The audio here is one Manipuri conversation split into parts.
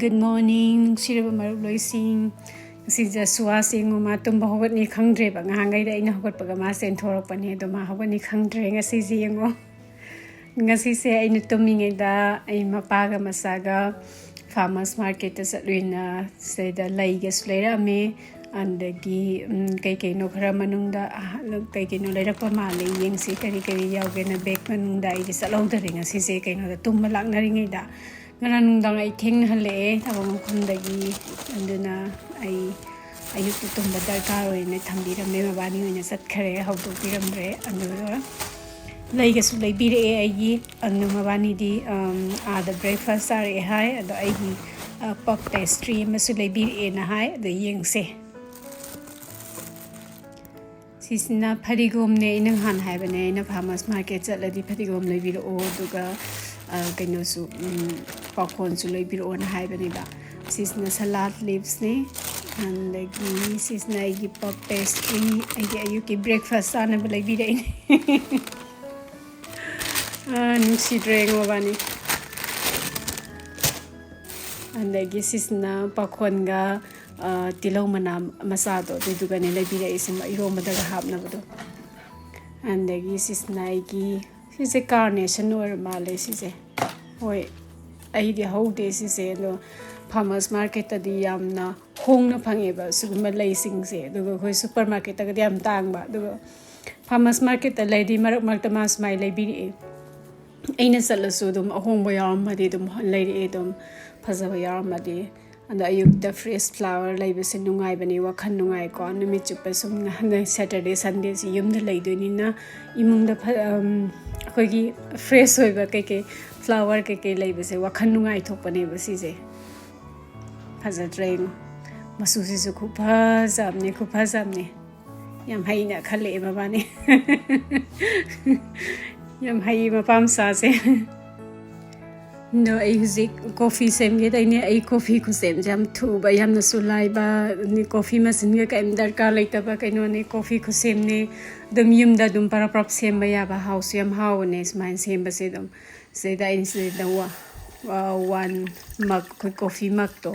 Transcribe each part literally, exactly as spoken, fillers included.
Good morning, ꯅꯨꯡꯁꯤꯔꯕ ꯃꯔꯨꯞ ꯂꯣꯏꯁꯤꯡ꯫ ꯉꯁꯤꯁꯦ ꯁꯨꯍꯥꯁ ꯌꯦꯡꯉꯣ, ꯃꯥ ꯇꯨꯝꯕ ꯍꯧꯒꯠꯅꯤ ꯈꯪꯗ꯭ꯔꯦꯕ꯫ ꯉꯍꯥꯟꯈꯩꯗ ꯑꯩꯅ ꯍꯧꯒꯠꯄꯒ ꯃꯥ ꯆꯦꯟꯊꯣꯔꯛꯄꯅꯦ, ꯑꯗꯣ ꯃꯥ ꯍꯧꯒꯠꯅꯤ ꯈꯪꯗ꯭ꯔꯦ ꯉꯁꯤꯁꯦ ꯌꯦꯡꯉꯣ꯫ ꯉꯁꯤꯁꯦ ꯑꯩꯅ ꯇꯨꯝꯃꯤꯉꯩꯗ ꯑꯩ ꯃꯄꯥꯒ ꯃꯆꯥꯒ farmers marketꯇ ꯆꯠꯂꯨꯏꯅ, ꯁꯤꯗꯩꯗ ꯂꯩꯒꯁꯨ ꯂꯩꯔꯛꯑꯝꯃꯦ꯫ ꯑꯗꯒꯤ ꯎꯝ, ꯀꯩ ꯀꯩꯅꯣ ꯈꯔ ꯃꯅꯨꯡꯗ, ꯑꯍ, ꯀꯩ ꯀꯩꯅꯣ ꯂꯩꯔꯛꯄ ꯃꯥꯜꯂꯦ, ꯌꯦꯡꯁꯤ ꯀꯔꯤ ꯀꯔꯤ ꯌꯥꯎꯒꯦꯅ꯫ Bag ꯃꯅꯨꯡꯗ ꯑꯩꯗꯤ ꯆꯠꯍꯧꯗꯔꯦ ꯉꯁꯤꯁꯦ, ꯀꯩꯅꯣꯗ ꯇꯨꯝꯕ ꯂꯥꯛꯅꯔꯤꯉꯩꯗ꯫ ꯉꯔꯥꯡ ꯅꯨꯡꯗꯥꯡ ꯑꯩ ꯊꯦꯡꯅ ꯍꯜꯂꯛꯑꯦ ꯊꯕꯛ ꯃꯐꯝꯗꯒꯤ, ꯑꯗꯨꯅ ꯑꯩ ꯑꯌꯨꯛꯇ ꯇꯨꯝꯕ ꯗꯔꯀꯥꯔ ꯑꯣꯏꯅ ꯊꯝꯕꯤꯔꯝꯃꯦ꯫ ꯃꯕꯥꯅꯤ ꯑꯣꯏꯅ ꯆꯠꯈ꯭ꯔꯦ, ꯍꯧꯗꯣꯛꯄꯤꯔꯝꯗ꯭ꯔꯦ꯫ ꯑꯗꯨꯒ ꯂꯩꯒꯁꯨ ꯂꯩꯕꯤꯔꯛꯑꯦ ꯑꯩꯒꯤ꯫ ꯑꯗꯨ ꯃꯕꯥꯅꯤꯗꯤ, ꯑꯝ, ꯑꯥꯗ breakfast ꯆꯥꯔꯛꯑꯦ ꯍꯥꯏ꯫ ꯑꯗꯣ ꯑꯩꯒꯤ, ꯑ, puff pastry ꯑꯃꯁꯨ ꯂꯩꯕꯤꯔꯛꯑꯦꯅ ꯍꯥꯏ꯫ ꯑꯗꯣ ꯌꯦꯡꯁꯦ꯫ ꯁꯤꯁꯤꯅ ꯐꯗꯤꯒꯣꯝꯅꯦ꯫ ꯑꯩꯅ ꯅꯍꯥꯟ ꯍꯥꯏꯕꯅꯦ, ꯑꯩꯅ farmers market ꯆꯠꯂꯗꯤ ꯐꯗꯤꯒꯣꯝ ꯂꯩꯕꯤꯔꯛꯑꯣ, ꯑꯗꯨꯒ, ꯑ, ꯀꯩꯅꯣꯁꯨ, ꯎꯝ, ꯄꯥꯈꯣꯟꯁꯨ ꯂꯩꯕꯤꯔꯛꯑꯣꯅ ꯍꯥꯏꯕꯅꯦꯕ꯫ ꯁꯤꯁꯤꯅ salad leavesꯅꯦ꯫ ꯑꯗꯒꯤ ꯁꯤꯁꯤꯅ ꯑꯩꯒꯤ puff pastry, ꯑꯩꯒꯤ ꯑꯌꯨꯛꯀꯤ breakfast ꯆꯥꯅꯕ ꯂꯩꯕꯤꯔꯛꯏꯅꯦ꯫ ꯑ, ꯅꯨꯡꯁꯤꯗ꯭ꯔꯦ ꯌꯦꯡꯉꯣ ꯃꯕꯥꯅꯤ꯫ ꯑꯗꯒꯤ ꯁꯤꯁꯤꯅ ꯄꯥꯈꯣꯟꯒ, ꯑ, ꯇꯤꯜꯍꯧ ꯃꯅꯥ ꯃꯆꯥꯗꯣ, ꯑꯗꯨꯏꯗꯨꯒꯅꯦ ꯂꯩꯕꯤꯔꯛꯏꯁꯦ, ꯏꯔꯣꯝꯕꯗꯒ ꯍꯥꯞꯅꯕꯗꯣ꯫ ꯑꯗꯒꯤ ꯁꯤꯁꯤꯅ ꯑꯩꯒꯤ, ꯁꯤꯁꯦ carnation ꯑꯣꯏꯔ ꯃꯥꯜꯂꯦ ꯁꯤꯁꯦ꯫ ꯍꯣꯏ, ꯑꯩꯗꯤ ꯍꯧꯗꯦ ꯁꯤꯁꯦ, ꯑꯗꯣ farmers marketꯇꯗꯤ ꯌꯥꯝꯅ ꯍꯣꯡꯅ ꯐꯪꯉꯦꯕ ꯁꯤꯒꯨꯝꯕ ꯂꯩꯁꯤꯡꯁꯦ, ꯑꯗꯨꯒ ꯑꯩꯈꯣꯏ super marketꯇꯒꯗꯤ ꯌꯥꯝ ꯇꯥꯡꯕ꯫ ꯑꯗꯨꯒ farmers marketꯇ ꯂꯩꯗꯤ ꯃꯔꯛ ꯃꯔꯛꯇ ꯃꯥ ꯁꯨꯃꯥꯏꯅ ꯂꯩꯕꯤꯔꯛꯑꯦ꯫ ꯑꯩꯅ ꯆꯠꯂꯁꯨ ꯑꯗꯨꯝ ꯑꯍꯣꯡꯕ ꯌꯥꯎꯔꯝꯃꯗꯤ ꯑꯗꯨꯝ ꯂꯩꯔꯛꯑꯦ, ꯑꯗꯨꯝ ꯐꯖꯕ ꯌꯥꯎꯔꯝꯃꯗꯤ꯫ ꯑꯗꯣ ꯑꯌꯨꯛꯇ fresh flower ꯂꯩꯕꯁꯦ ꯅꯨꯡꯉꯥꯏꯕꯅꯦ, ꯋꯥꯈꯜ ꯅꯨꯡꯉꯥꯏꯀꯣ꯫ ꯅꯨꯃꯤꯠ ꯆꯨꯞꯄ ꯁꯨꯝ ꯉꯍꯥꯟ Saturday Sundayꯁꯦ ꯌꯨꯝꯗ ꯂꯩꯗꯣꯏꯅꯤꯅ ꯏꯃꯨꯡꯗ ꯐ-, ꯑꯝ, ꯑꯩꯈꯣꯏꯒꯤ fresh ꯑꯣꯏꯕ ꯀꯩꯀꯩ flower ꯀꯩꯀꯩ ꯂꯩꯕꯁꯦ ꯋꯥꯈꯜ ꯅꯨꯡꯉꯥꯏꯊꯣꯛꯄꯅꯦꯕ ꯁꯤꯁꯦ꯫ ꯐꯖꯗ꯭ꯔꯥ ꯌꯦꯡꯉꯣ꯫ ꯃꯆꯨꯁꯤꯁꯨ ꯈꯨꯐꯖ ꯑꯃꯅꯦ, ꯈꯨꯐꯖ ꯑꯃꯅꯦ꯫ ꯌꯥꯝ ꯍꯩꯅ ꯈꯜꯂꯛꯑꯦ ꯃꯕꯥꯅꯤ꯫ ꯌꯥꯝ ꯍꯩ ꯃꯄꯥ ꯃꯆꯥꯁꯦ꯫ ꯑꯗꯣ ꯑꯩ ꯍꯧꯖꯤꯛ coffee ꯁꯦꯝꯒꯦ ꯇꯧꯔꯤꯅꯦ꯫ ꯑꯩ coffee ꯈꯨꯁꯦꯝꯁꯦ ꯌꯥꯝ ꯊꯨꯕ, ꯌꯥꯝꯅꯁꯨ ꯂꯥꯏꯕ, coffee machineꯒ ꯀꯔꯤꯝ ꯗꯔꯀꯥꯔ ꯂꯩꯇꯕ ꯀꯩꯅꯣꯅꯦ, coffee ꯈꯨꯁꯦꯝꯅꯦ꯫ ꯑꯗꯨꯝ ꯌꯨꯝꯗ ꯑꯗꯨꯝ ꯄꯔꯞ ꯄꯔꯞ ꯁꯦꯝꯕ ꯌꯥꯕ, ꯍꯥꯎꯁꯨ ꯌꯥꯝ ꯍꯥꯎꯕꯅꯦ ꯁꯨꯃꯥꯏꯅ ꯁꯦꯝꯕꯁꯦ꯫ ꯑꯗꯨꯝ ꯁꯤꯗꯩꯗ ꯑꯩꯅ ꯁꯤꯗꯩꯗ ꯋꯥ-, ꯋꯥꯟ ꯃꯛ, ꯑꯩꯈꯣꯏ ꯀꯣꯐꯤ ꯃꯛꯇꯣ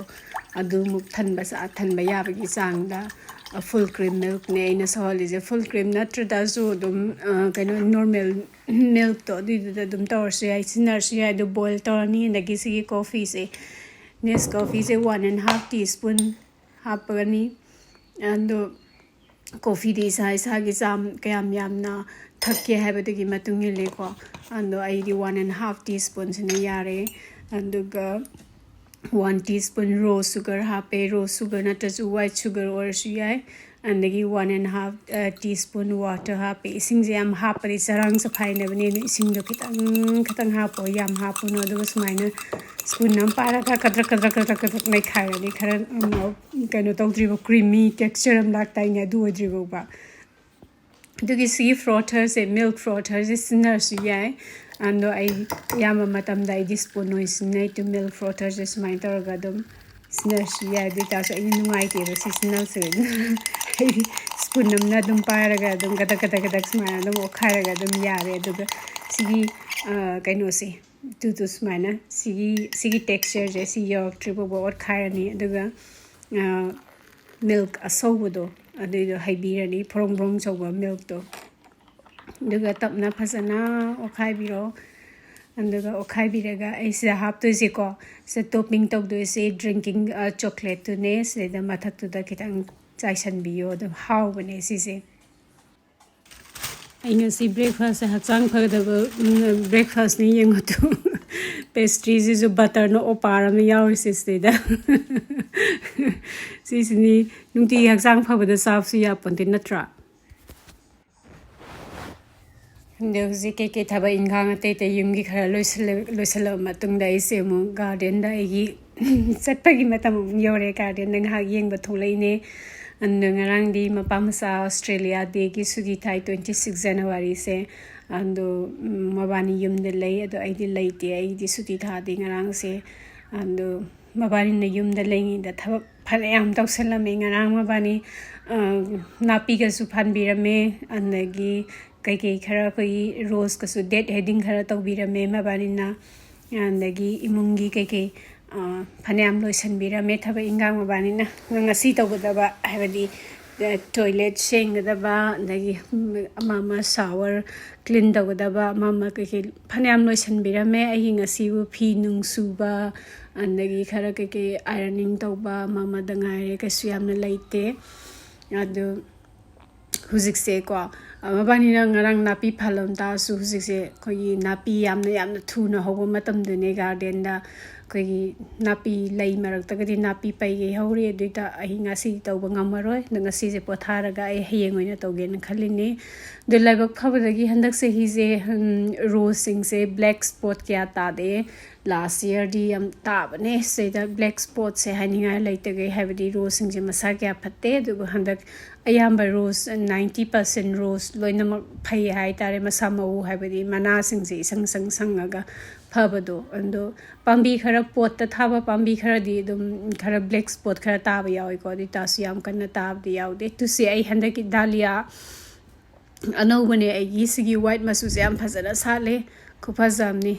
ꯑꯗꯨꯃꯨꯛ ꯊꯟꯕ ꯆꯥ-, ꯊꯟꯕ ꯌꯥꯕꯒꯤ ꯆꯥꯡꯗ ꯐꯨꯜ ꯀ꯭ꯔꯤꯝ ꯃꯤꯜꯛꯅꯦ ꯑꯩꯅ ꯁꯧꯍꯜꯂꯤꯁꯦ꯫ ꯐꯨꯜ ꯀ꯭ꯔꯤꯝ ꯅꯠꯇ꯭ꯔꯗꯁꯨ ꯑꯗꯨꯝ ꯀꯩꯅꯣ ꯅꯣꯔꯃꯦꯜ ꯃꯤꯜꯛꯇꯣ ꯑꯗꯨꯏꯗꯨꯗ ꯑꯗꯨꯝ ꯇꯧꯔꯁꯨ ꯌꯥꯏ, ꯁꯤꯖꯤꯟꯅꯔꯁꯨ ꯌꯥꯏ꯫ ꯑꯗꯨ ꯕꯣꯏꯜ ꯇꯧꯔꯅꯤ꯫ ꯑꯗꯒꯤ ꯁꯤꯒꯤ ꯀꯣꯐꯤꯁꯦ, ꯅꯦꯁꯀꯣꯐꯤꯁꯦ one and half teaspoon ꯍꯥꯞꯄꯒꯅꯤ꯫ ꯑꯗꯣ ꯀꯣꯐꯤꯗꯤ ꯏꯁꯥ ꯏꯁꯥꯒꯤ ꯆꯥꯡ ꯀꯌꯥꯝ ꯌꯥꯝꯅ ꯊꯛꯀꯦ ꯍꯥꯏꯕꯗꯨꯒꯤ ꯃꯇꯨꯡ ꯏꯜꯂꯦꯀꯣ꯫ ꯑꯗꯣ ꯑꯩꯗꯤ ꯋꯥꯟ ꯑꯦꯟ ꯍꯥꯐ ꯇꯤ ꯁ꯭ꯄꯨꯟꯁꯤꯅ ꯌꯥꯔꯦ꯫ ꯑꯗꯨꯒ one teaspoon rose sugar ꯍꯥꯞꯄꯦ꯫ ꯔꯣꯁ ꯁꯨꯒꯔ ꯅꯠꯇ꯭ꯔꯁꯨ ꯋꯥꯏꯠ ꯁꯨꯒꯔ ꯑꯣꯏꯔꯁꯨ ꯌꯥꯏ꯫ ꯑꯗꯒꯤ one and half teaspoon water ꯍꯥꯞꯄꯦ꯫ ꯏꯁꯤꯡꯁꯦ ꯌꯥꯝ ꯍꯥꯞꯄꯗꯤ ꯆꯔꯥꯡ ꯆꯐꯥꯏꯅꯕꯅꯦ꯫ ꯑꯗꯨ ꯏꯁꯤꯡꯗꯣ ꯈꯤꯇꯪ ꯈꯤꯇꯪ ꯍꯥꯞꯄꯣ, ꯌꯥꯝ ꯍꯥꯞꯄꯨꯅꯣ꯫ ꯑꯗꯨꯒ ꯁꯨꯃꯥꯏꯅ ꯁ꯭ꯄꯨꯟ ꯑꯃ ꯄꯥꯏꯔꯒ ꯀꯗ꯭ꯔꯛ ꯀꯗ꯭ꯔꯛ ꯀꯗ꯭ꯔꯛ ꯀꯗ꯭ꯔꯛ ꯅꯩꯈꯥꯏꯔꯅꯤ꯫ ꯈꯔ ꯎꯝ, ꯀꯩꯅꯣ ꯇꯧꯗ꯭ꯔꯤꯕ, ꯀ꯭ꯔꯤꯃꯤ ꯇꯦꯛꯁꯆꯔ ꯑꯃ ꯂꯥꯛꯇꯥꯏꯅꯦ, ꯑꯗꯨ ꯑꯣꯏꯗ꯭ꯔꯤꯕ ꯐꯥꯎꯕ꯫ ꯑꯗꯨꯒꯤ ꯁꯤꯒꯤ ꯐ꯭ꯔꯣꯊꯔꯁꯦ, ꯃꯤꯜꯛ ꯐ꯭ꯔꯣꯊꯔꯁꯦ ꯁꯤꯖꯤꯟꯅꯔꯁꯨ ꯌꯥꯏ꯫ ꯑꯗꯣ ꯑꯩ ꯑꯌꯥꯝꯕ ꯃꯇꯝꯗ ꯑꯩꯗꯤ ꯁ꯭ꯄꯨꯟ ꯑꯣꯏꯅ ꯁꯤꯖꯤꯟꯅꯩ꯫ ꯇꯨ ꯃꯤꯜꯛ ꯐ꯭ꯔꯣꯊꯔꯁꯦ ꯁꯨꯃꯥꯏꯅ ꯇꯧꯔꯒ ꯑꯗꯨꯝ ꯁꯤꯖꯤꯟꯅꯔꯁꯨ ꯌꯥꯏ꯫ ꯑꯗꯨ ꯑꯣꯏꯇꯥꯔꯁꯨ ꯑꯩꯗꯤ ꯅꯨꯡꯉꯥꯏꯇꯦꯕ ꯁꯤ ꯁꯤꯖꯤꯟꯅꯕꯁꯦ꯫ ꯑꯩꯗꯤ ꯁ꯭ꯄꯨꯟ ꯑꯃꯅ ꯑꯗꯨꯝ ꯄꯥꯏꯔꯒ ꯑꯗꯨꯝ ꯀꯗꯛ ꯀꯗꯛ ꯀꯗꯛ ꯁꯨꯃꯥꯏꯅ ꯑꯗꯨꯝ ꯑꯣꯠꯈꯥꯏꯔꯒ ꯑꯗꯨꯝ ꯌꯥꯔꯦ꯫ ꯑꯗꯨꯒ ꯁꯤꯒꯤ, ꯑ, ꯀꯩꯅꯣꯁꯦ, ꯇꯨ ꯇꯨ ꯁꯨꯃꯥꯏꯅ ꯁꯤꯒꯤ, ꯁꯤꯒꯤ ꯇꯦꯛꯁꯆꯔꯁꯦ ꯁꯤ ꯌꯧꯔꯛꯇ꯭ꯔꯤ ꯐꯥꯎꯕ ꯑꯣꯠꯈꯥꯏꯔꯅꯤ꯫ ꯑꯗꯨꯒ, ꯑ, ꯃꯤꯜꯛ ꯑꯁꯧꯕꯗꯣ ꯑꯗꯨꯏꯗꯣ ꯍꯩꯕꯤꯔꯅꯤ, ꯐ꯭ꯔꯣꯡ ꯐ꯭ꯔꯣꯡ ꯁꯧꯕ ꯃꯤꯜꯛꯇꯣ꯫ ꯑꯗꯨꯒ ꯇꯞꯅ ꯐꯖꯅ ꯑꯣꯠꯈꯥꯏꯕꯤꯔꯣ꯫ ꯑꯗꯨꯒ ꯑꯣꯠꯈꯥꯏꯕꯤꯔꯒ ꯑꯩ ꯁꯤꯗ ꯍꯥꯞꯇꯣꯏꯁꯦꯀꯣ, ꯁꯤꯗ ꯇꯣꯞꯄꯤꯡ ꯇꯧꯗꯣꯏꯁꯦ ꯗ꯭ꯔꯤꯡꯀꯤꯡ, ꯑ, ꯆꯣꯀ꯭ꯂꯦꯠꯇꯨꯅꯦ꯫ ꯁꯤꯗꯩꯗ ꯃꯊꯛꯇꯨꯗ ꯈꯤꯇꯪ ꯆꯥꯏꯁꯟꯕꯤꯌꯣ, ꯑꯗꯨꯝ ꯍꯥꯎꯕꯅꯦ ꯁꯤꯁꯦ꯫ ꯑꯩ ꯉꯁꯤ ꯕ꯭ꯔꯦꯛꯐꯥꯁꯁꯦ ꯍꯛꯆꯥꯡ ꯐꯒꯗꯕ, ꯎꯝ, ꯕ꯭ꯔꯦꯛꯐꯥꯁꯅꯤ ꯌꯦꯡꯉꯨ ꯇꯨ꯫ ꯄꯦꯁꯇ꯭ꯔꯤꯁꯤꯁꯨ ꯕꯇꯔꯅ ꯑꯣꯄꯥꯔ ꯑꯃ ꯌꯥꯎꯔꯤꯁꯦ ꯁꯤꯗꯩꯗ꯫ ꯁꯤꯁꯤꯅꯤ ꯅꯨꯡꯇꯤꯒꯤ ꯍꯛꯆꯥꯡ ꯐꯕꯗ ꯆꯥꯕꯁꯨ ꯌꯥꯄꯣꯟꯇꯦ ꯅꯠꯇ꯭ꯔꯥ? ꯑꯗꯣ ꯍꯧꯖꯤꯛ ꯀꯩꯀꯩ ꯊꯕꯛ ꯏꯟꯈꯥꯡ ꯑꯇꯩ ꯑꯇꯩ ꯌꯨꯝꯒꯤ ꯈꯔ ꯂꯣꯏꯁꯤꯜꯂ-, ꯂꯣꯏꯁꯤꯜꯂꯕ ꯃꯇꯨꯡꯗ ꯑꯩꯁꯦ ꯑꯃꯨꯛ ꯒꯥꯔꯗꯦꯟꯗ ꯑꯩꯒꯤ ꯆꯠꯄꯒꯤ ꯃꯇꯝ ꯑꯃꯨꯛ ꯌꯧꯔꯦ꯫ ꯒꯥꯔꯗꯦꯟꯗ ꯉꯥꯏꯍꯥꯛ ꯌꯦꯡꯕ ꯊꯣꯛꯂꯛꯏꯅꯦ꯫ ꯑꯗꯣ ꯉꯔꯥꯡꯗꯤ ꯃꯄꯥ ꯃꯆꯥ ꯑꯣꯁꯇ꯭ꯔꯦꯂꯤꯌꯥ ꯗꯦꯒꯤ ꯁꯨꯇꯤ ꯊꯥꯏ, ꯇ꯭ꯋꯦꯟꯇꯤ ꯁꯤꯛꯁ ꯖꯅꯋꯥꯔꯤꯁꯦ꯫ ꯑꯗꯣ, ꯎꯝ, ꯃꯕꯥꯅꯤ ꯌꯨꯝꯗ ꯂꯩ, ꯑꯗꯣ ꯑꯩꯗꯤ ꯂꯩꯇꯦ꯫ ꯑꯩꯗꯤ ꯁꯨꯇꯤ ꯊꯥꯗꯦ ꯉꯔꯥꯡꯁꯦ꯫ ꯑꯗꯣ ꯃꯕꯥꯅꯤꯅ ꯌꯨꯝꯗ ꯂꯩꯉꯩꯗ ꯊꯕꯛ ꯐꯅꯌꯥꯝ ꯇꯧꯁꯜꯂꯝꯃꯦ꯫ ꯉꯔꯥꯡ ꯃꯕꯥꯅꯤ, ꯑ, ꯅꯥꯄꯤꯒꯁꯨ ꯐꯥꯟꯕꯤꯔꯝꯃꯦ, ꯑꯗꯒꯤ ꯀꯩꯀꯩ ꯈꯔ ꯑꯩꯈꯣꯏꯒꯤ ꯔꯣꯁꯀꯁꯨ ꯗꯦꯠ ꯍꯦꯗꯤꯡ ꯈꯔ ꯇꯧꯕꯤꯔꯝꯃꯦ ꯃꯕꯥꯅꯤꯅ꯫ ꯑꯗꯒꯤ ꯏꯃꯨꯡꯒꯤ ꯀꯩꯀꯩ, ꯑ, ꯐꯅꯌꯥꯝ ꯂꯣꯏꯁꯤꯟꯕꯤꯔꯝꯃꯦ ꯊꯕꯛ ꯏꯟꯈꯥꯡ ꯃꯕꯥꯅꯤꯅ꯫ ꯉꯁꯤ ꯇꯧꯒꯗꯕ, ꯍꯥꯏꯕꯗꯤ, ꯑ, toilet ꯁꯦꯡꯒꯗꯕ, ꯑꯗꯒꯤ, ꯎꯝ, ꯑꯃ ꯑꯃ shower clean ꯇꯧꯒꯗꯕ, ꯑꯃ ꯑꯃ ꯀꯩꯀꯩ ꯐꯅꯌꯥꯝ ꯂꯣꯏꯁꯤꯟꯕꯤꯔꯝꯃꯦ꯫ ꯑꯩꯒꯤ ꯉꯁꯤꯕꯨ ꯐꯤ ꯅꯨꯡ ꯁꯨꯕ, ꯑꯗꯒꯤ ꯈꯔ ꯀꯩꯀꯩ ironing ꯇꯧꯕ, ꯑꯃ ꯑꯃꯗ ꯉꯥꯏꯔꯦ, ꯀꯩꯁꯨ ꯌꯥꯝꯅ ꯂꯩꯇꯦ꯫ ꯑꯗꯨ ꯍꯧꯖꯤꯛꯁꯦꯀꯣ, ꯑ, ꯃꯕꯥꯅꯤꯅ ꯉꯔꯥꯡ ꯅꯥꯄꯤ ꯐꯥꯜꯂꯝ ꯇꯥꯔꯁꯨ, ꯍꯧꯖꯤꯛꯁꯦ ꯑꯩꯈꯣꯏꯒꯤ ꯅꯥꯄꯤ ꯌꯥꯝꯅ, ꯌꯥꯝꯅ ꯊꯨꯅ ꯍꯧꯕ ꯃꯇꯝꯗꯨꯅꯦ꯫ Garden ꯗ ꯑꯩꯈꯣꯏꯒꯤ ꯅꯥꯄꯤ, ꯂꯩ ꯃꯔꯛꯇꯒꯗꯤ ꯅꯥꯄꯤ ꯄꯩꯒꯩ ꯍꯧꯔꯤ꯫ ꯑꯗꯨꯏ ꯇ-, ꯑꯩ ꯉꯁꯤꯗꯤ ꯇꯧꯕ ꯉꯝꯃꯔꯣꯏ꯫ ꯑꯗꯣ ꯉꯁꯤꯁꯦ ꯄꯣꯊꯥꯔꯒ ꯑꯩ ꯍꯌꯦꯡ ꯑꯣꯏꯅ ꯇꯧꯒꯦꯅ ꯈꯜꯂꯤꯅꯦ꯫ ꯑꯗꯣ ꯂꯥꯏꯕꯛ ꯐꯕꯗꯒꯤ ꯍꯟꯗꯛ ꯆꯍꯤꯁꯦ, ꯎꯝ, rose ꯁꯤꯡꯁꯦ black spot ꯀꯌꯥ ꯇꯥꯗꯦ꯫ Last year ꯗꯤ ꯌꯥꯝ ꯇꯥꯕꯅꯦ꯫ ꯁꯤꯗ black spot ꯁꯦ ꯍꯥꯏꯅꯤꯡꯉꯥꯏ ꯂꯩꯇꯒꯩ, ꯍꯥꯏꯕꯗꯤ rose ꯁꯤꯡꯁꯦ ꯃꯁꯥ ꯀꯌꯥ ꯐꯠꯇꯦ꯫ ꯑꯗꯨꯒ ꯍꯟꯗꯛ ꯑꯌꯥꯝꯕ rose, ninety percent rose ꯂꯣꯏꯅꯃꯛ ꯐꯩ ꯍꯥꯏꯇꯥꯔꯦ꯫ ꯃꯁꯥ ꯃꯎ, ꯍꯥꯏꯕꯗꯤ ꯃꯅꯥꯁꯤꯡꯁꯦ ꯏꯁꯪ ꯁꯪ ꯁꯪꯉꯒ ꯐꯕꯗꯣ꯫ ꯑꯗꯣ ꯄꯥꯝꯕꯤ ꯈꯔ, pot ꯇ ꯊꯥꯕ ꯄꯥꯝꯕꯤ ꯈꯔꯗꯤ ꯑꯗꯨꯝ ꯈꯔ black spot ꯈꯔ ꯇꯥꯕ ꯌꯥꯎꯋꯤꯀꯣ꯫ ꯑꯗꯨ ꯑꯣꯏꯇꯥꯔꯁꯨ ꯌꯥꯝ ꯀꯟꯅ ꯇꯥꯕꯗꯤ ꯌꯥꯎꯗꯦ꯫ ꯇꯨꯁꯤ ꯑꯩ ꯍꯟꯗꯛꯀꯤ dahlia ꯑꯅꯧꯕꯅꯦ ꯑꯩꯒꯤ꯫ ꯁꯤꯒꯤ white ꯃꯆꯨꯁꯦ ꯌꯥꯝ ꯐꯖꯅ ꯁꯥꯠꯂꯦ, ꯈꯨꯐꯖ ꯑꯃꯅꯤ꯫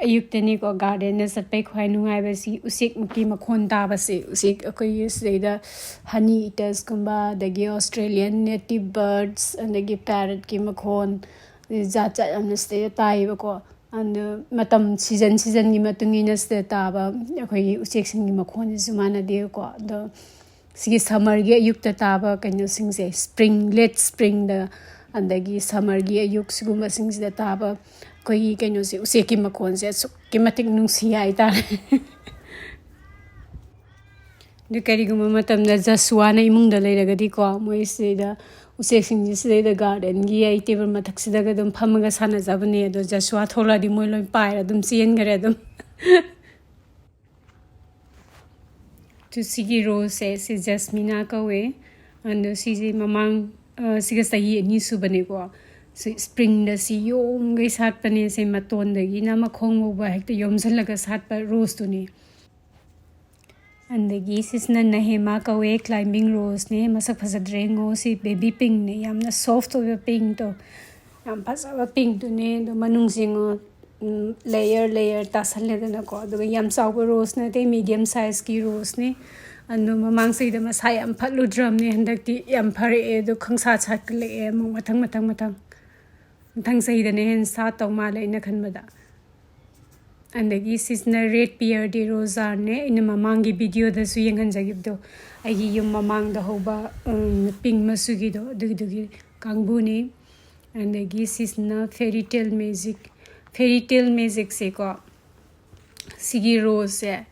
ꯑꯌꯨꯛꯇꯅꯤꯀꯣ garden ꯗ ꯆꯠꯄꯩ ꯈ꯭ꯋꯥꯏ ꯅꯨꯡꯉꯥꯏꯕꯁꯤ ꯎꯆꯦꯛꯃꯨꯛꯀꯤ ꯃꯈꯣꯟ ꯇꯥꯕꯁꯦ꯫ ꯎꯆꯦꯛ ꯑꯩꯈꯣꯏꯒꯤ ꯁꯤꯗꯩꯗ honey eaters ꯀꯨꯝꯕ, ꯑꯗꯒꯤ Australian native birds, ꯑꯗꯒꯤ parrot ꯀꯤ ꯃꯈꯣꯟ, ꯖꯥꯠ ꯖꯥꯠ ꯌꯥꯝꯅ ꯁꯤꯗꯩꯗ ꯇꯥꯏꯌꯦꯕꯀꯣ꯫ ꯑꯗꯨ ꯃꯇꯝ, season season ꯒꯤ ꯃꯇꯨꯡ ꯏꯟꯅ ꯁꯤꯗ ꯇꯥꯕ ꯑꯩꯈꯣꯏꯒꯤ ꯎꯆꯦꯛꯁꯤꯡꯒꯤ ꯃꯈꯣꯟꯁꯤꯁꯨ ꯃꯥꯟꯅꯗꯦꯕꯀꯣ꯫ ꯑꯗꯣ ꯁꯤꯒꯤ summer ꯒꯤ ꯑꯌꯨꯛꯇ ꯇꯥꯕ ꯀꯩꯅꯣꯁꯤꯡꯁꯦ, spring, late spring ꯗ, ꯑꯗꯒꯤ summer ꯒꯤ ꯑꯌꯨꯛ ꯁꯤꯒꯨꯝꯕꯁꯤꯡꯁꯤꯗ ꯇꯥꯕ ꯑꯩꯈꯣꯏꯒꯤ ꯀꯩꯅꯣꯁꯦ, ꯎꯆꯦꯛꯀꯤ ꯃꯈꯣꯟꯁꯦ ꯑꯁꯨꯛꯀꯤ ꯃꯇꯤꯛ ꯅꯨꯡꯁꯤ ꯍꯥꯏꯇꯥꯔꯦ꯫ ꯑꯗꯨ ꯀꯔꯤꯒꯨꯝꯕ ꯃꯇꯝꯗ ꯖꯁꯨꯋꯥꯅ ꯏꯃꯨꯡꯗ ꯂꯩꯔꯒꯗꯤꯀꯣ, ꯃꯣꯏ ꯁꯤꯗꯩꯗ ꯎꯆꯦꯛꯁꯤꯡꯁꯦ ꯁꯤꯗꯩꯗ garden ꯒꯤ ꯑꯩ table ꯃꯊꯛꯁꯤꯗꯒ ꯑꯗꯨꯝ ꯐꯝꯃꯒ ꯁꯥꯟꯅꯖꯕꯅꯦ꯫ ꯑꯗꯣ ꯖꯁꯨꯋꯥ ꯊꯣꯛꯂꯛꯑꯗꯤ ꯃꯣꯏ ꯂꯣꯏ ꯄꯥꯏꯔ ꯑꯗꯨꯝ ꯆꯦꯟꯈꯔꯦ ꯑꯗꯨꯝ꯫ ꯑꯗꯨ ꯁꯤꯒꯤ rose ꯁꯦ, ꯁꯤ Jasmina ꯀꯧꯋꯦ꯫ ꯑꯗꯣ ꯁꯤꯁꯦ ꯃꯃꯥꯡ, ꯑ, ꯁꯤꯒ ꯆꯍꯤ ꯑꯅꯤ ꯁꯨꯕꯅꯦꯀꯣ꯫ ꯁꯤ spring ꯗ ꯁꯤ ꯌꯣꯝꯒꯩ ꯁꯥꯠꯄꯅꯦ꯫ ꯁꯤ ꯃꯇꯣꯟꯗꯒꯤꯅ ꯃꯈꯣꯡ ꯐꯥꯎꯕ ꯍꯦꯛꯇ ꯌꯣꯝꯁꯤꯜꯂꯒ ꯁꯥꯠꯄ rose ꯇꯨꯅꯤ꯫ ꯑꯗꯒꯤ ꯁꯤꯁꯤꯅ Nehema ꯀꯧꯋꯦ, climbing rose ꯅꯦ꯫ ꯃꯁꯛ ꯐꯖꯗ꯭ꯔꯦ ꯌꯦꯡꯉꯣ, ꯁꯤ baby pink ꯅꯦ, ꯌꯥꯝꯅ soft ꯑꯣꯏꯕ pink ꯇꯣ, ꯌꯥꯝ ꯐꯖꯕ pink ꯇꯨꯅꯦ꯫ ꯑꯗꯣ ꯃꯅꯨꯡꯁꯦ ꯌꯦꯡꯉꯣ, ꯂꯦꯌꯔ ꯂꯦꯌꯔ ꯇꯥꯁꯜꯂꯦꯗꯅꯀꯣ꯫ ꯑꯗꯨꯒ ꯌꯥꯝ ꯆꯥꯎꯕ ꯔꯣꯁ ꯅꯠꯇꯦ, ꯃꯤꯗꯤꯌꯝ ꯁꯥꯏꯖꯀꯤ ꯔꯣꯁꯅꯤ꯫ ꯑꯗꯣ ꯃꯃꯥꯡ ꯆꯍꯤꯗ ꯃꯁꯥ ꯌꯥꯝ ꯐꯠꯂꯨꯗ꯭ꯔꯕꯅꯦ, ꯍꯟꯗꯛꯇꯤ ꯌꯥꯝ ꯐꯔꯛꯑꯦ꯫ ꯑꯗꯣ ꯈꯪꯁꯥꯠ ꯁꯥꯠꯀꯠꯂꯛꯑꯦ ꯑꯃꯨꯛ ꯃꯊꯪ ꯃꯊꯪ ꯃꯊꯪ꯫ ꯃꯊꯪ ꯆꯍꯤꯗꯅ ꯍꯦꯟꯅ ꯁꯥꯠꯇꯧ ꯃꯥꯜꯂꯦ ꯑꯩꯅ ꯈꯟꯕꯗ꯫ ꯑꯗꯒꯤ ꯁꯤꯁꯤꯅ ꯔꯦꯗ ꯄꯤꯌꯔ ꯗꯤ ꯔꯣꯖꯥꯔꯅꯦ꯫ ꯑꯩꯅ ꯃꯃꯥꯡꯒꯤ ꯚꯤꯗꯤꯑꯣꯗꯁꯨ ꯌꯦꯡꯍꯟꯖꯈꯤꯕꯗꯣ, ꯑꯩꯒꯤ ꯌꯨꯝ ꯃꯃꯥꯡꯗ ꯍꯧꯕ, ꯎꯝ, ꯄꯤꯡ ꯃꯆꯨꯒꯤꯗꯣ, ꯑꯗꯨꯒꯤꯗꯨꯒꯤ ꯀꯥꯡꯕꯨꯅꯤ꯫ ꯑꯗꯒꯤ ꯁꯤꯁꯤꯅ ꯐꯦꯔꯤ ꯇꯦꯜ ꯃꯦꯖꯤꯛ꯫ ꯐꯦꯔꯤ ꯇꯦꯜ ꯃꯦꯖꯤꯛꯁꯦꯀꯣ, ꯁꯤꯒꯤ ꯔꯣꯁꯁꯦ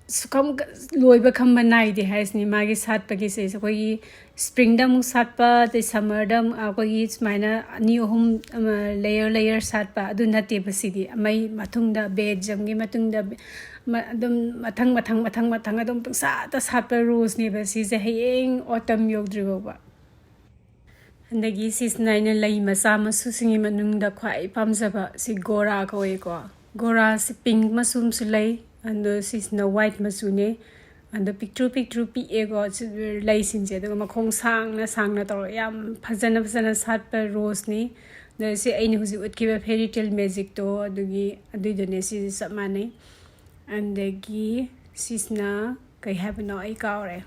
ꯁꯨꯈꯝ ꯂꯣꯏꯕ ꯈꯝꯕ ꯅꯥꯏꯗꯦ ꯍꯥꯏꯁꯤꯅꯤ꯫ ꯃꯥꯒꯤ ꯁꯥꯠꯄꯒꯤꯁꯦ ꯑꯩꯈꯣꯏꯒꯤ ꯁ꯭ꯄ꯭ꯔꯤꯡꯗ ꯑꯃꯨꯛ ꯁꯥꯠꯄ, ꯑꯗꯩ ꯁꯝꯃꯔꯗ ꯑꯃꯨꯛ ꯑꯩꯈꯣꯏꯒꯤ ꯁꯨꯃꯥꯏꯅ ꯑꯅꯤ ꯑꯍꯨꯝ, ꯑꯃ, ꯂꯦꯌꯔ ꯂꯦꯌꯔ ꯁꯥꯠꯄ, ꯑꯗꯨ ꯅꯠꯇꯦꯕ ꯁꯤꯗꯤ꯫ ꯃꯩ ꯃꯇꯨꯡꯗ, ꯕꯦꯖꯝꯒꯤ ꯃꯇꯨꯡꯗ, ꯃ-, ꯑꯗꯨꯝ ꯃꯊꯪ ꯃꯊꯪ ꯃꯊꯪ ꯃꯊꯪ ꯑꯗꯨꯝ ꯄꯪꯁꯥꯠꯇ ꯁꯥꯠꯄ ꯔꯣꯁꯅꯦꯕ ꯁꯤꯁꯦ, ꯍꯌꯦꯡ ꯑꯣꯇꯝ ꯌꯧꯗ꯭ꯔꯤ ꯐꯥꯎꯕ꯫ ꯑꯗꯒꯤ ꯁꯤꯁꯤꯅ ꯑꯩꯅ ꯂꯩ ꯃꯆꯥ ꯃꯆꯨꯁꯤꯡꯒꯤ ꯃꯅꯨꯡꯗ ꯈ꯭ꯋꯥꯏ ꯄꯥꯝꯖꯕ ꯁꯤ ꯒꯣꯔꯥ ꯀꯧꯋꯦꯀꯣ꯫ ꯒꯣꯔꯥꯁꯤ ꯄꯤꯡ ꯃꯆꯨ ꯑꯃꯁꯨ ꯂꯩ, ꯑꯗꯣ ꯁꯤꯁꯤꯅ ꯋꯥꯏꯠ ꯃꯆꯨꯅꯦ꯫ ꯑꯗꯣ ꯄꯤꯛꯇ꯭ꯔꯨ ꯄꯤꯛꯇ꯭ꯔꯨ ꯄꯤꯛꯑꯦꯀꯣ ꯁꯤ ꯂꯩꯁꯤꯡꯁꯦ, ꯑꯗꯨꯒ ꯃꯈꯣꯡ ꯁꯥꯡꯅ ꯁꯥꯡꯅ ꯇꯧꯔꯒ ꯌꯥꯝ ꯐꯖꯅ ꯐꯖꯅ ꯁꯥꯠꯄ ꯔꯣꯁꯅꯤ꯫ ꯑꯗꯣ ꯁꯤ ꯑꯩꯅ ꯍꯧꯖꯤꯛ ꯎꯠꯈꯤꯕ ꯐꯦꯔꯤ ꯇꯦꯜ ꯃꯦꯖꯤꯛꯇꯣ, ꯑꯗꯨꯒꯤ, ꯑꯗꯨꯏꯗꯨꯅꯦ, ꯁꯤꯁꯨ ꯆꯞ ꯃꯥꯟꯅꯩ꯫ ꯑꯗꯒꯤ ꯁꯤꯁꯤꯅ ꯀꯩ ꯍꯥꯏꯕꯅꯣ ꯑꯩ ꯀꯥꯎꯔꯦ꯫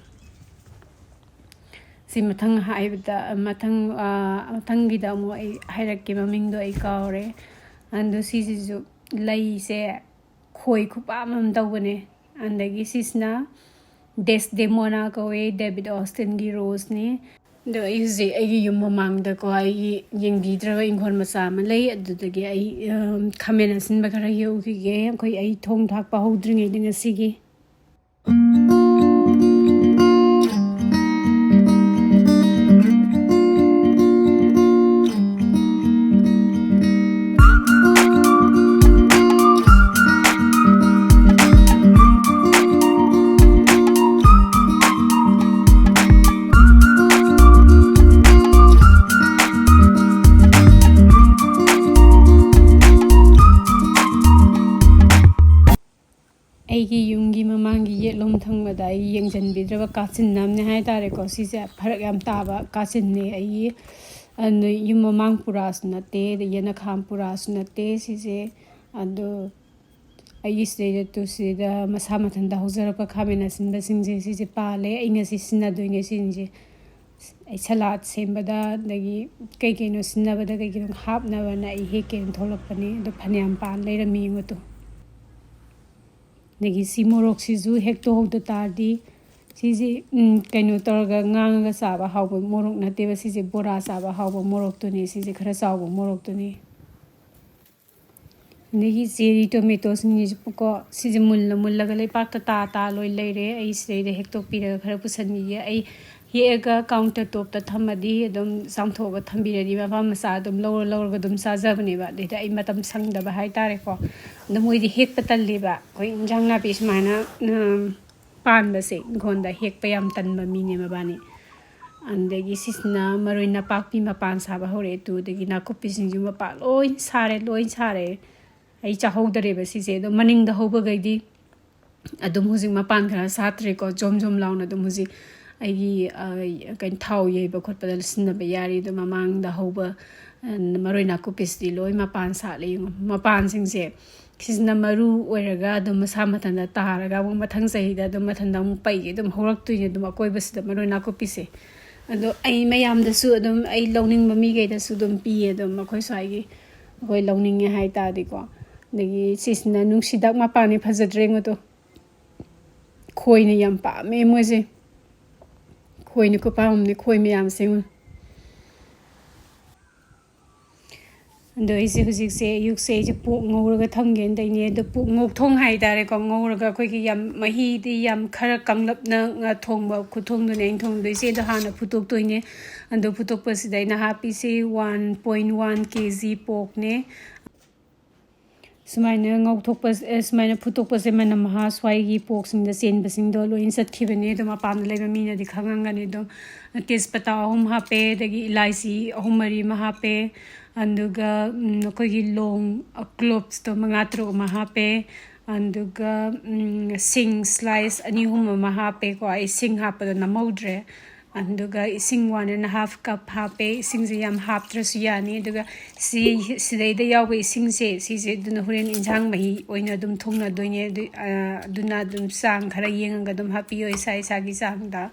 ꯁꯤ ꯃꯊꯪ ꯍꯥꯏꯕꯗ, ꯃꯊꯪ, ꯑꯥ, ꯃꯊꯪꯒꯤꯗ ꯑꯃꯨꯛ ꯑꯩ ꯍꯥꯏꯔꯛꯀꯦ, ꯃꯃꯤꯡꯗꯣ ꯑꯩ ꯀꯥꯎꯔꯦ꯫ ꯑꯗꯣ ꯁꯤꯁꯤꯁꯨ ꯂꯩꯁꯦ ꯈꯣꯏ ꯈꯨꯄꯥꯝ ꯑꯃ ꯇꯧꯕꯅꯦ꯫ ꯑꯗꯒꯤ ꯁꯤꯁꯤꯅ ꯗꯦꯁꯗꯦꯃꯣꯅꯥ ꯀꯧꯋꯦ, ꯗꯦꯕꯤꯠ ꯑꯣꯁꯇꯤꯟꯒꯤ ꯔꯣꯁꯅꯦ꯫ ꯑꯗꯣ ꯑꯩ ꯍꯧꯖꯤꯛ ꯑꯩꯒꯤ ꯌꯨꯝ ꯃꯃꯥꯡꯗꯀꯣ, ꯑꯩꯒꯤ ꯌꯦꯡꯕꯤꯗ꯭ꯔꯕ ꯏꯪꯈꯣꯜ ꯃꯆꯥ ꯑꯃ ꯂꯩ, ꯑꯗꯨꯗꯒꯤ ꯑꯩ, ꯑꯝ, ꯈꯥꯃꯦꯟ ꯑꯁꯤꯟꯕ ꯈꯔ ꯍꯦꯛꯎꯈꯤꯒꯦ, ꯑꯩꯈꯣꯏ, ꯑꯩ ꯊꯣꯡ ꯊꯥꯛꯄ ꯍꯧꯗ꯭ꯔꯤꯉꯩꯗ ꯉꯁꯤꯒꯤ꯫ ꯑꯩꯒꯤ ꯌꯨꯝꯒꯤ ꯃꯃꯥꯡꯒꯤ ꯌꯦꯠꯂꯣꯝ ꯊꯪꯕꯗ ꯑꯩ ꯌꯦꯡꯁꯤꯟꯕꯤꯗ꯭ꯔꯕ ꯀꯥꯆꯤꯟ ꯑꯃꯅꯦ ꯍꯥꯏꯇꯥꯔꯦꯀꯣ꯫ ꯁꯤꯁꯦ ꯐꯔꯛ ꯌꯥꯝ ꯇꯥꯕ ꯀꯥꯆꯤꯟꯅꯦ꯫ ꯑꯩꯒꯤ, ꯑꯗꯨ ꯌꯨꯝ ꯃꯃꯥꯡ ꯄꯨꯔꯥꯁꯨ ꯅꯠꯇꯦ, ꯑꯗꯩ ꯌꯦꯅꯈꯥ ꯄꯨꯔꯥꯁꯨ ꯅꯠꯇꯦ ꯁꯤꯁꯦ꯫ ꯑꯗꯣ ꯑꯩꯒꯤ ꯁꯤꯗꯩꯗ ꯇꯨ ꯁꯤꯗ ꯃꯁꯥ ꯃꯊꯟꯇ ꯍꯧꯖꯔꯛꯄ ꯈꯥꯃꯦꯟ ꯑꯁꯤꯟꯕꯁꯤꯡꯁꯦ ꯁꯤꯁꯦ ꯄꯥꯜꯂꯦ꯫ ꯑꯩ ꯉꯁꯤ ꯁꯤꯖꯤꯟꯅꯗꯣꯏꯅꯦ ꯁꯤꯁꯤꯡꯁꯦ꯫ ꯑꯩ ꯁꯂꯥꯠ ꯁꯦꯝꯕꯗ, ꯑꯗꯒꯤ ꯀꯩ ꯀꯩꯅꯣ ꯁꯤꯖꯤꯟꯅꯕꯗ ꯀꯩ ꯀꯩꯅꯣ ꯍꯥꯞꯅꯕꯅ ꯑꯩ ꯍꯦꯛꯀꯦꯅ ꯊꯣꯛꯂꯛꯄꯅꯦ꯫ ꯑꯗꯣ ꯐꯅꯌꯥꯝ ꯄꯥꯟ ꯂꯩꯔꯝꯃꯤ ꯌꯦꯡꯉꯣ ꯇꯨ꯫ ꯑꯗꯒꯤ ꯁꯤ ꯃꯣꯔꯣꯛꯁꯤꯁꯨ ꯍꯦꯛꯇꯣꯛꯍꯧꯗ ꯇꯥꯔꯗꯤ, ꯁꯤꯁꯦ, ꯎꯝ, ꯀꯩꯅꯣ ꯇꯧꯔꯒ ꯉꯥꯡꯉꯒ ꯆꯥꯕ ꯍꯥꯎꯕ ꯃꯣꯔꯣꯛ ꯅꯠꯇꯦꯕ꯫ ꯁꯤꯁꯦ ꯕꯣꯔꯥ ꯆꯥꯕ ꯍꯥꯎꯕ ꯃꯣꯔꯣꯛꯇꯨꯅꯦ꯫ ꯁꯤꯁꯦ ꯈꯔ ꯆꯥꯎꯕ ꯃꯣꯔꯣꯛꯇꯨꯅꯦ꯫ ꯑꯗꯒꯤ ꯆꯦꯔꯤ ꯇꯣꯃꯦꯇꯣꯁꯤꯡꯁꯤꯁꯨꯀꯣ, ꯁꯤꯁꯦ ꯃꯨꯜꯂ ꯃꯨꯜꯂꯒ ꯂꯩꯄꯥꯛꯇ ꯇꯥ ꯇꯥ ꯂꯣꯏ ꯂꯩꯔꯦ꯫ ꯑꯩ ꯁꯤꯗꯩꯗ ꯍꯦꯛꯇꯣꯛꯄꯤꯔꯒ ꯈꯔ ꯄꯨꯁꯟꯈꯤꯒꯦ꯫ ꯑꯩ ꯍꯦꯛꯑꯒ ꯀꯥꯎꯟꯇꯔ ꯇꯣꯞꯇ ꯊꯝꯃꯗꯤ, ꯑꯗꯨꯝ ꯆꯥꯝꯊꯣꯛꯑꯒ ꯊꯝꯕꯤꯔꯗꯤ, ꯃꯐꯝ ꯃꯆꯥ ꯑꯗꯨꯝ ꯂꯧꯔ ꯂꯧꯔꯒ ꯑꯗꯨꯝ ꯆꯥꯖꯕꯅꯦꯕ꯫ ꯑꯗꯩꯗ ꯑꯩ ꯃꯇꯝ ꯁꯪꯗꯕ ꯍꯥꯏꯇꯥꯔꯦꯀꯣ꯫ ꯑꯗꯣ ꯃꯣꯏꯗꯤ ꯍꯦꯛꯄ ꯇꯜꯂꯦꯕ꯫ ꯑꯩꯈꯣꯏ ꯏꯟꯖꯥꯡ ꯅꯥꯄꯤ ꯁꯨꯃꯥꯏꯅ, ꯎꯝ, ꯄꯥꯟꯕꯁꯦ ꯏꯪꯈꯣꯜꯗ ꯍꯦꯛꯄ ꯌꯥꯝ ꯇꯟꯕ ꯃꯤꯅꯦ ꯃꯕꯥꯅꯤ꯫ ꯑꯗꯒꯤ ꯁꯤꯁꯤꯅ ꯃꯔꯣꯏ ꯅꯄꯥꯛꯄꯤ ꯃꯄꯥꯟ ꯁꯥꯕ ꯍꯧꯔꯛꯑꯦ꯫ ꯇꯨ, ꯑꯗꯒꯤ ꯅꯥꯀꯨꯞꯄꯤꯁꯤꯡꯁꯨ ꯃꯄꯥꯟ ꯂꯣꯏ ꯁꯥꯔꯦ, ꯂꯣꯏ ꯁꯥꯔꯦ꯫ ꯑꯩ ꯆꯥꯍꯧꯗꯔꯦꯕ ꯁꯤꯁꯦ꯫ ꯑꯗꯣ ꯃꯅꯤꯡꯗ ꯍꯧꯕꯈꯩꯗꯤ ꯑꯗꯨꯝ ꯍꯧꯖꯤꯛ ꯃꯄꯥꯟ ꯈꯔ ꯁꯥꯠꯇ꯭ꯔꯦꯀꯣ, ꯖꯣꯝ ꯖꯣꯝ ꯂꯥꯎꯅ ꯑꯗꯨꯝ ꯍꯧꯖꯤꯛ ꯑꯩꯒꯤ, ꯑ, ꯀꯩꯅꯣ, ꯊꯥꯎ ꯌꯩꯕ ꯈꯣꯠꯄꯗ ꯁꯤꯖꯤꯟꯅꯕ ꯌꯥꯔꯤ꯫ ꯑꯗꯣ ꯃꯃꯥꯡꯗ ꯍꯧꯕ, ꯑ, ꯃꯔꯣꯏ ꯅꯥꯀꯨꯞꯄꯤꯁꯤꯗꯤ ꯂꯣꯏ ꯃꯄꯥꯟ ꯁꯥꯠꯂꯦ ꯌꯦꯡꯉꯣ꯫ ꯃꯄꯥꯟꯁꯤꯡꯁꯦ ꯁꯤꯁꯤꯅ ꯃꯔꯨ ꯑꯣꯏꯔꯒ ꯑꯗꯨꯝ ꯃꯁꯥ ꯃꯊꯟꯇ ꯇꯥꯔꯒ ꯑꯃꯨꯛ ꯃꯊꯪ ꯆꯍꯤꯗ ꯑꯗꯨꯝ ꯃꯊꯟꯇ ꯑꯃꯨꯛ ꯄꯩꯒꯦ ꯑꯗꯨꯝ ꯍꯧꯔꯛꯇꯣꯏꯅꯦ ꯑꯗꯨꯝ ꯑꯀꯣꯏꯕꯁꯤꯗ ꯃꯔꯣꯏ ꯅꯥꯀꯨꯞꯄꯤꯁꯦ꯫ ꯑꯗꯣ ꯑꯩ ꯃꯌꯥꯝꯗꯁꯨ ꯑꯗꯨꯝ ꯑꯩ ꯂꯧꯅꯤꯡꯕ ꯃꯤꯈꯩꯗꯁꯨ ꯑꯗꯨꯝ ꯄꯤꯌꯦ ꯑꯗꯨꯝ ꯑꯩꯈꯣꯏ ꯁ꯭ꯋꯥꯏꯒꯤ, ꯑꯩꯈꯣꯏ ꯂꯧꯅꯤꯡꯉꯦ ꯍꯥꯏ ꯇꯥꯔꯗꯤꯀꯣ꯫ ꯑꯗꯒꯤ ꯁꯤꯁꯤꯅ ꯅꯨꯡꯁꯤꯗꯥꯛ ꯃꯄꯥꯟꯅꯤ, ꯐꯖꯗ꯭ꯔꯦ ꯌꯦꯡꯉꯣ ꯇꯨ꯫ ꯈꯣꯏꯅ ꯌꯥꯝ ꯄꯥꯝꯃꯦ ꯃꯣꯏꯁꯦ꯫ ꯈꯣꯏꯅ ꯈꯨꯄꯥꯝ ꯑꯃꯅꯦ, ꯈꯣꯏ ꯃꯌꯥꯝꯁꯦ ꯌꯦꯡꯉꯣ꯫ ꯑꯗꯣ ꯑꯩꯁꯦ ꯍꯧꯖꯤꯛꯁꯦ, ꯑꯌꯨꯛꯁꯦ ꯑꯩꯁꯦ ꯄꯣꯛ ꯉꯧꯔꯒ ꯊꯝꯒꯦꯅ ꯇꯧꯔꯤꯅꯦ꯫ ꯑꯗꯣ ꯄꯣꯛ ꯉꯧ ꯊꯣꯡ ꯍꯥꯏꯇꯥꯔꯦꯀꯣ, ꯉꯧꯔꯒ ꯑꯩꯈꯣꯏꯒꯤ ꯌꯥꯝ ꯃꯍꯤꯗꯤ ꯌꯥꯝ ꯈꯔ ꯀꯪꯂꯞꯅ ꯉ-, ꯊꯣꯡꯕ ꯈꯨꯊꯣꯡꯗꯨꯅꯦ ꯑꯩꯅ ꯊꯣꯡꯗꯣꯏꯁꯦ꯫ ꯑꯗꯣ ꯍꯥꯟꯅ ꯐꯨꯠꯇꯣꯛꯇꯣꯏꯅꯦ꯫ ꯑꯗꯣ ꯐꯨꯠꯇꯣꯛꯄꯁꯤꯗ ꯑꯩꯅ ꯍꯥꯞꯄꯤꯁꯦ one point one K G ꯄꯣꯛꯅꯦ꯫ ꯁꯨꯃꯥꯏꯅ ꯉꯧꯊꯣꯛꯄ, ꯑꯦ, ꯁꯨꯃꯥꯏꯅ ꯐꯨꯠꯇꯣꯛꯄꯁꯦ ꯃꯅꯝ ꯃꯍꯥ ꯁ꯭ꯋꯥꯏꯒꯤ ꯄꯣꯛꯁꯤꯡꯗ ꯆꯦꯟꯕꯁꯤꯡꯗꯣ ꯂꯣꯏꯅ ꯆꯠꯈꯤꯕꯅꯦ꯫ ꯑꯗꯣ ꯃꯄꯥꯟꯗ ꯂꯩꯕ ꯃꯤꯅꯗꯤ ꯈꯪꯉꯝꯒꯅꯤ꯫ ꯑꯗꯨꯝ ꯇꯦꯖꯄꯇꯥ ꯑꯍꯨꯝ ꯍꯥꯞꯄꯦ, ꯑꯗꯒꯤ ꯏꯂꯥꯏꯆꯤ ꯑꯍꯨꯝ ꯃꯔꯤ ꯑꯃ ꯍꯥꯞꯄꯦ, ꯑꯗꯨꯒ, ꯎꯝ, ꯑꯩꯈꯣꯏꯒꯤ ꯂꯣꯡ, ꯑ, cloves ꯇꯣ ꯃꯉꯥ ꯇꯔꯨꯛ ꯑꯃ ꯍꯥꯞꯄꯦ, ꯑꯗꯨꯒ, ꯎꯝ, ꯁꯤꯡ slice ꯑꯅꯤ ꯑꯍꯨꯝ ꯑꯃ ꯍꯥꯞꯄꯦꯀꯣ꯫ ꯑꯩ ꯁꯤꯡ ꯍꯥꯞꯄꯗꯣ ꯅꯝꯍꯧꯗ꯭ꯔꯦ꯫ ꯑꯗꯨꯒ ꯏꯁꯤꯡ one and half cup ꯍꯥꯞꯄꯦ꯫ ꯏꯁꯤꯡꯁꯦ ꯌꯥꯝ ꯍꯥꯞꯇ꯭ꯔꯁꯨ ꯌꯥꯅꯤ꯫ ꯑꯗꯨꯒ ꯁꯤ, ꯁꯤꯗꯩꯗ ꯌꯥꯎꯕ ꯏꯁꯤꯡꯁꯦ, ꯁꯤꯁꯦ ꯑꯗꯨꯅ ꯍꯣꯔꯦꯟ ꯏꯟꯁꯥꯡ ꯃꯍꯤ ꯑꯣꯏꯅ ꯑꯗꯨꯝ ꯊꯣꯡꯅꯗꯣꯏꯅꯦ꯫ ꯑꯗꯨ, ꯑ, ꯑꯗꯨꯅ ꯑꯗꯨꯝ ꯆꯥꯡ ꯈꯔ ꯌꯦꯡꯉꯒ ꯑꯗꯨꯝ ꯍꯥꯞꯄꯤꯌꯣ, ꯏꯁꯥ ꯏꯁꯥꯒꯤ ꯆꯥꯡꯗ꯫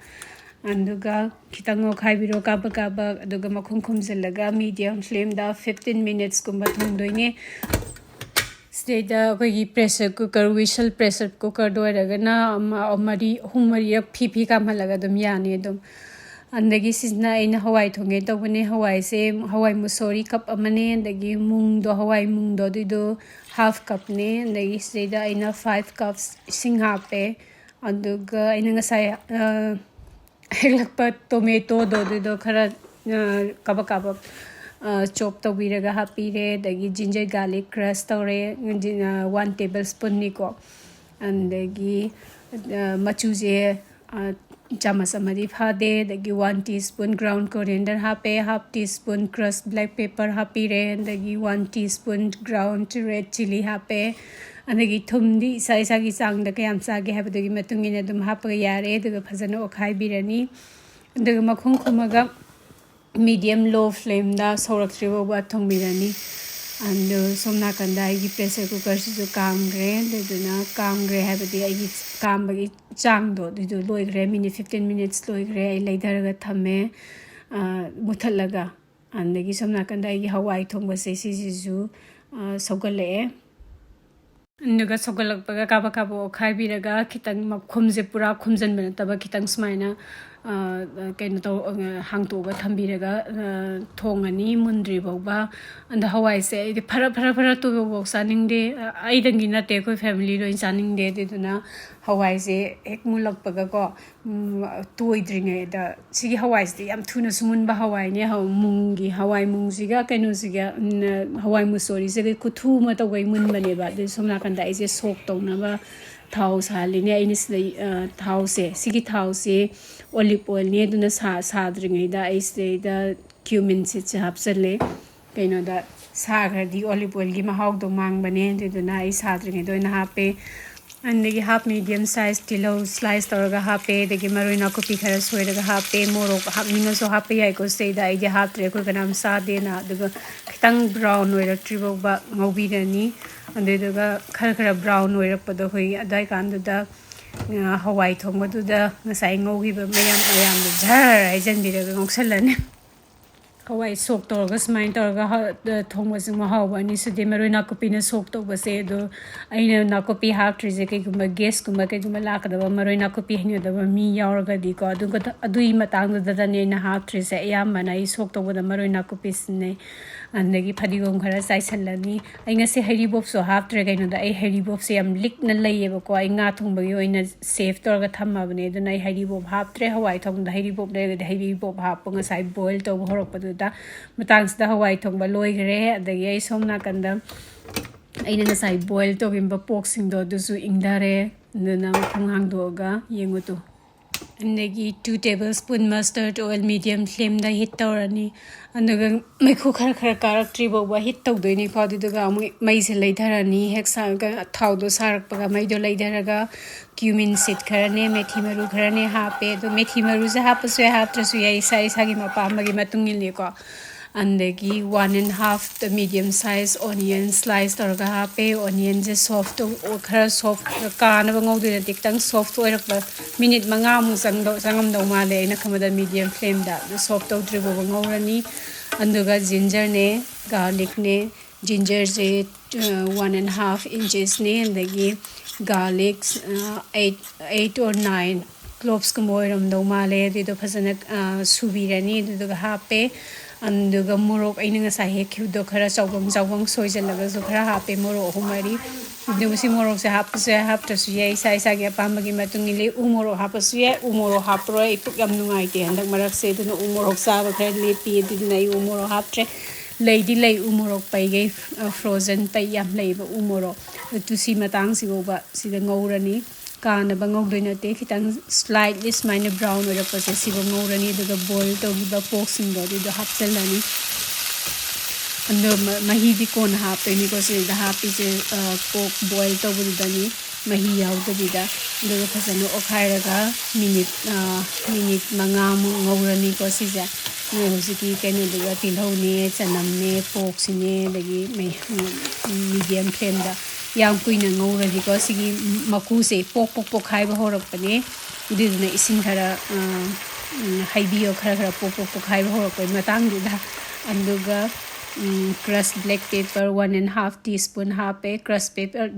ꯑꯗꯨꯒ ꯈꯤꯇꯪ ꯑꯣꯠꯈꯥꯏꯕꯤꯔꯣ ꯀꯥꯕꯛ ꯀꯥꯕꯛ, ꯑꯗꯨꯒ ꯃꯈꯨꯝ ꯈꯨꯝꯖꯤꯜꯂꯒ medium flameꯗ fifteen minutesꯀꯨꯝꯕ ꯊꯣꯡꯗꯣꯏꯅꯦ꯫ ꯁꯤꯗꯩꯗ ꯑꯩꯈꯣꯏꯒꯤ pressure cooker, whistle pressure cookerꯗ ꯑꯣꯏꯔꯒꯅ ꯑꯃ, ꯃꯔꯤ, ꯑꯍꯨꯝ ꯃꯔꯤꯔꯛ ꯐꯤ ꯐꯤ ꯀꯥꯝꯍꯜꯂꯒ ꯑꯗꯨꯝ ꯌꯥꯅꯤ ꯑꯗꯨꯝ꯫ ꯑꯗꯒꯤ ꯁꯤꯁꯤꯅ ꯑꯩꯅ ꯍꯋꯥꯏ ꯊꯣꯡꯒꯦ ꯇꯧꯕꯅꯦ꯫ ꯍꯋꯥꯏꯁꯦ, ꯍꯋꯥꯏ ꯃꯨꯁꯣꯔꯤ cup ꯑꯃꯅꯦ, ꯑꯗꯒꯤ ꯃꯨꯡꯗꯣ, ꯍꯋꯥꯏ ꯃꯨꯡꯗꯣ, ꯑꯗꯨꯏꯗꯣ half cupꯅꯦ꯫ ꯑꯗꯒꯤ ꯁꯤꯗꯩꯗ ꯑꯩꯅ five cups ꯏꯁꯤꯡ ꯍꯥꯞꯄꯦ꯫ ꯑꯗꯨꯒ ꯑꯩꯅ ꯉꯁꯥꯏ, ꯑ, ꯍꯦꯛꯂꯛꯄ tomatoꯗꯣ, ꯑꯗꯨꯗꯣ ꯈꯔ, ꯑ, ꯀꯥꯕꯛ ꯀꯥꯕꯛ, ꯑ, chop ꯇꯧꯕꯤꯔꯒ ꯍꯥꯞꯄꯤꯔꯦ꯫ ꯑꯗꯒꯤ ginger garlic crush ꯇꯧꯔꯦ, ꯖꯤ-, ꯑ, one tablespoonꯅꯤꯀꯣ꯫ ꯑꯗꯒꯤ, ꯑ, ꯃꯆꯨꯁꯦ, ꯑ, ꯆꯥꯃꯁ ꯑꯃꯗꯤ ꯐꯥꯗꯦ꯫ ꯑꯗꯒꯤ one teaspoon ground coriander ꯍꯥꯞꯄꯦ, half teaspoon crushed black pepper ꯍꯥꯞꯄꯤꯔꯦ, ꯑꯗꯒꯤ one teaspoon ground red chilli ꯍꯥꯞꯄꯦ꯫ ꯑꯗꯒꯤ ꯊꯨꯝꯗꯤ ꯏꯁꯥ ꯏꯁꯥꯒꯤ ꯆꯥꯡꯗ ꯀꯌꯥꯝ ꯆꯥꯒꯦ ꯍꯥꯏꯕꯗꯨꯒꯤ ꯃꯇꯨꯡ ꯏꯟꯅ ꯑꯗꯨꯝ ꯍꯥꯞꯄꯒ ꯌꯥꯔꯦ꯫ ꯑꯗꯨꯒ ꯐꯖꯅ ꯑꯣꯠꯈꯥꯏꯕꯤꯔꯅꯤ꯫ ꯑꯗꯨꯒ ꯃꯈꯨꯝ ꯈꯨꯝꯃꯒ medium low flameꯗ ꯁꯧꯔꯛꯇ꯭ꯔꯤ ꯐꯥꯎꯕ ꯊꯣꯡꯕꯤꯔꯅꯤ꯫ ꯑꯗꯨ ꯁꯣꯝ ꯅꯥꯀꯟꯗ ꯑꯩꯒꯤ pressure cookerꯁꯤꯁꯨ ꯀꯥꯝꯈ꯭ꯔꯦ꯫ ꯑꯗꯨꯗꯨꯅ ꯀꯥꯝꯈ꯭ꯔꯦ ꯍꯥꯏꯕꯗꯤ ꯑꯩꯒꯤ ꯀꯥꯝꯕꯒꯤ ꯆꯥꯡꯗꯣ ꯑꯗꯨꯏꯗꯣ ꯂꯣꯏꯈ꯭ꯔꯦ, minute fifteen minutes ꯂꯣꯏꯈ꯭ꯔꯦ꯫ ꯑꯩ ꯂꯩꯊꯔꯒ ꯊꯝꯃꯦ, ꯑ, ꯃꯨꯊꯠꯂꯒ꯫ ꯑꯗꯒꯤ ꯁꯣꯝ ꯅꯥꯀꯟꯗ ꯑꯩꯒꯤ ꯍꯋꯥꯏ ꯊꯣꯡꯕꯁꯦ ꯁꯤꯁꯤꯁꯨ, ꯑ, ꯁꯧꯒꯠꯂꯛꯑꯦ꯫ ꯑꯗꯨꯒ ꯁꯧꯒꯠꯂꯛꯄꯒ ꯀꯥꯕꯛ ꯀꯥꯕꯛ ꯑꯣꯠꯈꯥꯏꯕꯤꯔꯒ, ꯈꯤꯇꯪ ꯃꯈꯨꯝꯁꯦ ꯄꯨꯔꯥ ꯈꯨꯝꯖꯤꯟꯕ ꯅꯠꯇꯕ, ꯈꯤꯇꯪ ꯁꯨꯃꯥꯏꯅ, ꯑ, ꯀꯩꯅꯣ ꯇꯧ-, ꯑ, ꯍꯥꯡꯇꯣꯛꯑꯒ ꯊꯝꯕꯤꯔꯒ, ꯑ, ꯊꯣꯡꯉꯅꯤ ꯃꯨꯟꯗ꯭ꯔꯤ ꯐꯥꯎꯕ꯫ ꯑꯗ ꯍꯋꯥꯏꯁꯦ ꯑꯩꯗꯤ ꯐꯔ ꯐꯔ ꯐꯔ ꯇꯣꯏꯕ ꯐꯥꯎ ꯆꯥꯅꯤꯡꯗꯦ꯫ ꯑ, ꯑꯩꯗꯪꯒꯤ ꯅꯠꯇꯦ, ꯑꯩꯈꯣꯏ family ꯂꯣꯏ ꯆꯥꯅꯤꯡꯗꯦ꯫ ꯑꯗꯨꯗꯨꯅ ꯍꯋꯥꯏꯁꯦ ꯍꯦꯛ ꯃꯨꯜꯂꯛꯄꯒꯀꯣ, ꯎꯝ, ꯇꯣꯏꯗ꯭ꯔꯤꯉꯩꯗ, ꯁꯤꯒꯤ ꯍꯋꯥꯏꯁꯤꯗꯤ ꯌꯥꯝ ꯊꯨꯅꯁꯨ ꯃꯨꯟꯕ ꯍꯋꯥꯏꯅꯦ꯫ ꯍꯧ-, ꯃꯨꯡꯒꯤ ꯍꯋꯥꯏ ꯃꯨꯡꯁꯤꯒ ꯀꯩꯅꯣꯁꯤꯒ, ꯎꯝ, ꯍꯋꯥꯏ ꯃꯨꯁꯣꯔꯤꯁꯤꯒ ꯈꯨꯊꯨ ꯑꯃ ꯇꯧꯕꯩ ꯃꯨꯟꯕꯅꯦꯕ꯫ ꯑꯗꯨ ꯁꯣꯝ ꯅꯥꯀꯟꯗ ꯑꯩꯁꯦ soak ꯇꯧꯅꯕ ꯊꯥꯎ ꯁꯥꯍꯜꯂꯤꯅꯦ꯫ ꯑꯩꯅ ꯁꯤꯗ, ꯑ, ꯊꯥꯎꯁꯦ, ꯁꯤꯒꯤ ꯊꯥꯎꯁꯦ olive oilꯅꯦ꯫ ꯑꯗꯨꯅ ꯁꯥ-, ꯁꯥꯗ꯭ꯔꯤꯉꯩꯗ ꯑꯩ ꯁꯤꯗꯩꯗ cumin seedꯁꯦ ꯍꯥꯞꯆꯜꯂꯦ꯫ ꯀꯩꯅꯣꯗ ꯁꯥꯈ꯭ꯔꯗꯤ olive oilꯒꯤ ꯃꯍꯥꯎꯗꯣ ꯃꯥꯡꯕꯅꯦ꯫ ꯑꯗꯨꯗꯨꯅ ꯑꯩ ꯁꯥꯗ꯭ꯔꯤꯉꯩꯗ ꯑꯣꯏꯅ ꯍꯥꯞꯄꯦ꯫ ꯑꯗꯒꯤ half medium size ꯇꯤꯜꯍꯧ slice ꯇꯧꯔꯒ ꯍꯥꯞꯄꯦ, ꯑꯗꯒꯤ ꯃꯔꯣꯏ ꯅꯥꯀꯨꯞꯄꯤ ꯈꯔ ꯁꯣꯏꯔꯒ ꯍꯥꯞꯄꯦ, ꯃꯣꯔꯣꯛ ꯍꯥꯞꯅꯤꯡꯉꯁꯨ ꯍꯥꯞꯄ ꯌꯥꯏꯀꯣ ꯁꯤꯗꯩꯗ, ꯑꯩꯗꯤ ꯍꯥꯞꯇ꯭ꯔꯦ, ꯑꯩꯈꯣꯏ ꯀꯅꯥꯝ ꯆꯥꯗꯦꯅ꯫ ꯑꯗꯨꯒ ꯈꯤꯇꯪ brown ꯑꯣꯏꯔꯛꯇ꯭ꯔꯤ ꯐꯥꯎꯕ ꯉꯧꯕꯤꯔꯅꯤ꯫ ꯑꯗꯨꯗꯨꯒ ꯈꯔ ꯈꯔ brown ꯑꯣꯏꯔꯛꯄꯗꯣ ꯑꯩꯈꯣꯏ ꯑꯗꯨꯋꯥꯏ ꯀꯥꯟꯗꯨꯗ, ꯑ, ꯍꯋꯥꯏ ꯊꯣꯡꯕꯗꯨꯗ ꯉꯁꯥꯏ ꯉꯧꯈꯤꯕ ꯃꯌꯥꯝ ꯃꯌꯥꯝꯗꯣ ꯖꯔ ꯍꯩꯖꯤꯟꯕꯤꯔꯒ ꯉꯧꯁꯜꯂꯅꯤ꯫ ꯍꯋꯥꯏ ꯁꯣꯛ ꯇꯧꯔꯒ ꯁꯨꯃꯥꯏꯅ ꯇꯧꯔꯒ ꯍ-, ꯊꯣꯡꯕꯁꯦ ꯃꯍꯥꯎ ꯑꯅꯤ ꯁꯨꯗꯦ꯫ ꯃꯔꯣꯏ ꯅꯥꯀꯨꯞꯄꯤꯅ ꯁꯣꯛ ꯇꯧꯕꯁꯦ, ꯑꯗꯣ ꯑꯩꯅ ꯅꯥꯀꯨꯞꯄꯤ ꯍꯥꯞꯇ꯭ꯔꯤꯁꯦ ꯀꯩꯒꯨꯝꯕ guestꯀꯨꯝꯕ ꯀꯩꯒꯨꯝꯕ ꯂꯥꯛꯀꯗꯕ, ꯃꯔꯣꯏ ꯅꯥꯀꯨꯞꯄꯤ ꯍꯩꯅꯗꯕ ꯃꯤ ꯌꯥꯎꯔꯒꯗꯤꯀꯣ, ꯑꯗꯨꯒ ꯑꯗꯨꯒꯤ ꯃꯇꯥꯡꯗꯨꯗꯗꯅꯦ ꯑꯩꯅ ꯍꯥꯞꯇ꯭ꯔꯤꯁꯦ꯫ ꯑꯌꯥꯝꯕꯅ ꯑꯩ ꯁꯣꯛ ꯇꯧꯕꯗ ꯃꯔꯣꯏ ꯅꯥꯀꯨꯞꯄꯤ ꯁꯤꯖꯤꯟꯅꯩ꯫ ꯑꯗꯒꯤ ꯐꯗꯤꯒꯣꯝ ꯈꯔ ꯆꯥꯏꯁꯤꯜꯂꯅꯤ꯫ ꯑꯩ ꯉꯁꯤ ꯍꯩꯔꯤꯕꯣꯞꯁꯨ ꯍꯥꯞꯇ꯭ꯔꯦ, ꯀꯩꯅꯣꯗ ꯑꯩ ꯍꯩꯔꯤꯕꯣꯞꯁꯦ ꯌꯥꯝ ꯂꯤꯛꯅ ꯂꯩꯌꯦꯕꯀꯣ, ꯑꯩ ꯉꯥ ꯊꯣꯡꯕꯒꯤ ꯑꯣꯏꯅ save ꯇꯧꯔꯒ ꯊꯝꯃꯕꯅꯦ꯫ ꯑꯗꯨꯅ ꯑꯩ ꯍꯩꯔꯤꯕꯣꯞ ꯍꯥꯞꯇ꯭ꯔꯦ꯫ ꯍꯋꯥꯏ ꯊꯣꯡꯕꯗ ꯍꯩꯔꯤꯕꯣꯞ ꯂꯩꯔꯒꯗꯤ ꯍꯩꯔꯤꯕꯣꯞ ꯍꯥꯞꯄꯣ꯫ ꯉꯁꯥꯏ boil ꯇꯧꯕ ꯍꯧꯔꯛꯄꯗꯨꯗ꯫ ꯃꯇꯥꯡꯁꯤꯗ ꯍꯋꯥꯏ ꯊꯣꯡꯕ ꯂꯣꯏꯈ꯭ꯔꯦ꯫ ꯑꯗꯒꯤ ꯑꯩ ꯁꯣꯝ ꯅꯥꯀꯟꯗ ꯑꯩꯅ ꯉꯁꯥꯏ boil ꯇꯧꯈꯤꯕ porkꯁꯤꯡꯗꯣ ꯑꯗꯨꯁꯨ ꯏꯪꯊꯔꯦ꯫ ꯑꯗꯨꯅ ꯃꯈꯨꯝ ꯍꯥꯡꯗꯣꯛꯑꯒ ꯌꯦꯡꯉꯨ ꯇꯨ꯫ ꯑꯗꯒꯤ two tablespoon mustard oil medium flameꯗ heat ꯇꯧꯔꯅꯤ꯫ ꯑꯗꯨꯒ ꯃꯩꯈꯨ ꯈꯔ ꯈꯔ ꯀꯥꯔꯛꯇ꯭ꯔꯤ ꯐꯥꯎꯕ heat ꯇꯧꯗꯣꯏꯅꯤꯀꯣ꯫ ꯑꯗꯨꯗꯨꯒ ꯑꯃꯨꯛ ꯃꯩꯁꯦ ꯂꯩꯊꯔꯅꯤ꯫ ꯍꯦꯛ ꯁꯥ-, ꯊꯥꯎꯗꯣ ꯁꯥꯔꯛꯄꯒ ꯃꯩꯗꯣ ꯂꯩꯊꯔꯒ cumin seed ꯈꯔꯅꯦ, ꯃꯦꯊꯤ ꯃꯔꯨ ꯈꯔꯅꯦ ꯍꯥꯞꯄꯦ꯫ ꯑꯗꯣ ꯃꯦꯊꯤ ꯃꯔꯨꯁꯦ ꯍꯥꯞꯄꯁꯨ ꯌꯥꯏ, ꯍꯥꯞꯇ꯭ꯔꯁꯨ ꯌꯥꯏ, ꯏꯁꯥ ꯏꯁꯥꯒꯤ ꯑꯄꯥꯝꯕꯒꯤ ꯃꯇꯨꯡ ꯏꯜꯂꯤꯀꯣ꯫ ꯑꯗꯒꯤ one and half medium size onion slice ꯇꯧꯔꯒ ꯍꯥꯞꯄꯦ꯫ Onionꯁꯦ soft ꯇꯧ-, ꯈꯔ soft, ꯀꯥꯅꯕ ꯉꯧꯗꯣꯏ ꯅꯠꯇꯦ, ꯈꯤꯇꯪ soft ꯑꯣꯏꯔꯛꯄ, minute ꯃꯉꯥꯃꯨꯛ ꯆꯪꯗꯧ, ꯆꯪꯉꯝꯗꯧ ꯃꯥꯜꯂꯦ꯫ ꯑꯩꯅ ꯈꯟꯕꯗ medium flameꯗ ꯑꯗꯨ soft ꯇꯧꯗ꯭ꯔꯤ ꯐꯥꯎꯕ ꯉꯧꯔꯅꯤ꯫ ꯑꯗꯨꯒ gingerꯅꯦ, garlicꯅꯦ, gingerꯁꯦ, ꯑ, one and half inchesꯅꯦ, ꯑꯗꯒꯤ garlic, ꯑ, eight, eight or nine cloves ꯀꯨꯝꯕ ꯑꯣꯏꯔꯝꯗꯧ ꯃꯥꯜꯂꯦ꯫ ꯑꯗꯨꯏꯗꯣ ꯐꯖꯅ, ꯑ, ꯁꯨꯕꯤꯔꯅꯤ, ꯑꯗꯨꯗꯨꯒ ꯍꯥꯞꯄꯦ꯫ ꯑꯗꯨꯒ ꯃꯣꯔꯣꯛ ꯑꯩꯅ ꯉꯁꯥꯏ ꯍꯦꯛꯈꯤꯕꯗꯣ ꯈꯔ ꯆꯥꯎꯕꯪ ꯆꯥꯎꯕꯪ ꯁꯣꯏꯖꯜꯂꯒꯁꯨ ꯈꯔ ꯍꯥꯞꯄꯦ, ꯃꯣꯔꯣꯛ ꯑꯍꯨꯝ ꯃꯔꯤ꯫ ꯑꯗꯨ ꯁꯤ ꯃꯣꯔꯣꯛꯁꯦ ꯍꯥꯞꯄꯁꯨ ꯌꯥꯏ, ꯍꯥꯞꯇ꯭ꯔꯁꯨ ꯌꯥꯏ, ꯏꯁꯥ ꯏꯁꯥꯒꯤ ꯑꯄꯥꯝꯕꯒꯤ ꯃꯇꯨꯡ ꯏꯜꯂꯤ꯫ ꯎ ꯃꯣꯔꯣꯛ ꯍꯥꯞꯄꯁꯨ ꯌꯥꯏ, ꯎ ꯃꯣꯔꯣꯛ ꯍꯥꯞꯄꯔꯣꯏ, ꯑꯩ ꯄꯨꯛ ꯌꯥꯝ ꯅꯨꯡꯉꯥꯏꯇꯦ ꯍꯟꯗꯛ ꯃꯔꯛꯁꯦ, ꯑꯗꯨꯅ ꯎ ꯃꯣꯔꯣꯛ ꯆꯥꯕ ꯈꯔ ꯂꯦꯞꯄꯤ, ꯑꯗꯨꯗꯨꯅ ꯑꯩ ꯎ ꯃꯣꯔꯣꯛ ꯍꯥꯞꯇ꯭ꯔꯦ꯫ ꯂꯩꯗꯤ ꯂꯩ ꯎ ꯃꯣꯔꯣꯛ ꯄꯩꯒꯩ, ꯑ, frozen ꯄꯩ ꯌꯥꯝ ꯂꯩꯌꯦꯕ ꯎ ꯃꯣꯔꯣꯛ꯫ ꯑꯗꯨ ꯁꯤ ꯃꯇꯥꯡꯁꯤꯐꯥꯎꯕ ꯁꯤꯗ ꯉꯧꯔꯅꯤ꯫ ꯀꯥꯅꯕ ꯉꯧꯗꯣꯏ ꯅꯠꯇꯦ, ꯈꯤꯇꯪ slightly ꯁꯨꯃꯥꯏꯅ brown ꯑꯣꯏꯔꯛꯄꯁꯦ ꯁꯤꯐꯥꯎ ꯉꯧꯔꯅꯤ꯫ ꯑꯗꯨꯒ boil ꯇꯧꯈꯤꯕ porkꯁꯤꯡꯗꯣ ꯑꯗꯨꯗꯣ ꯍꯥꯞꯆꯤꯜꯂꯅꯤ꯫ ꯑꯗꯣ ꯃ-, ꯃꯍꯤꯗꯤ ꯀꯣꯟꯅ ꯍꯥꯞꯇꯣꯏꯅꯤꯀꯣ, ꯁꯤꯗ ꯍꯥꯞꯄꯤꯁꯦ, ꯑ, pork boil ꯇꯧꯕꯗꯨꯗꯅꯤ꯫ ꯃꯍꯤ ꯌꯥꯎꯗꯕꯤꯗ꯫ ꯑꯗꯨꯒ ꯐꯖꯅ ꯑꯣꯠꯈꯥꯏꯔꯒ ꯃꯤꯅꯤꯠ ꯃꯤꯅꯤꯠ ꯃꯉꯥꯃꯨꯛ ꯉꯧꯔꯅꯤꯀꯣ꯫ ꯁꯤꯁꯦ ꯅꯣꯏ ꯍꯧꯖꯤꯛꯀꯤ ꯀꯩꯅꯣꯗꯨꯒ, ꯇꯤꯜꯍꯧꯅꯦ, ꯆꯅꯝꯅꯦ, ꯄꯣꯔꯛꯁꯤꯅꯦ, ꯑꯗꯒꯤ ꯃꯤꯗꯤꯌꯝ ꯐ꯭ꯂꯦꯝꯗ ꯌꯥꯝ ꯀꯨꯏꯅ ꯉꯧꯔꯗꯤꯀꯣ, ꯁꯤꯒꯤ ꯃꯀꯨꯁꯦ ꯄꯣꯛ ꯄꯣꯛ ꯄꯣꯛꯈꯥꯏꯕ ꯍꯧꯔꯛꯄꯅꯦ꯫ ꯑꯗꯨꯗꯨꯅ ꯏꯁꯤꯡ ꯈꯔ ꯍꯩꯕꯤꯌꯣ, ꯈꯔ ꯈꯔ ꯄꯣꯛ ꯄꯣꯛ ꯄꯣꯛꯈꯥꯏꯕ ꯍꯧꯔꯛꯄꯩ ꯃꯇꯥꯡꯗꯨꯗ꯫ ꯑꯗꯨꯒ crushed black pepper one and half teaspoon ꯍꯥꯞꯄꯦ꯫ Crushed pepper,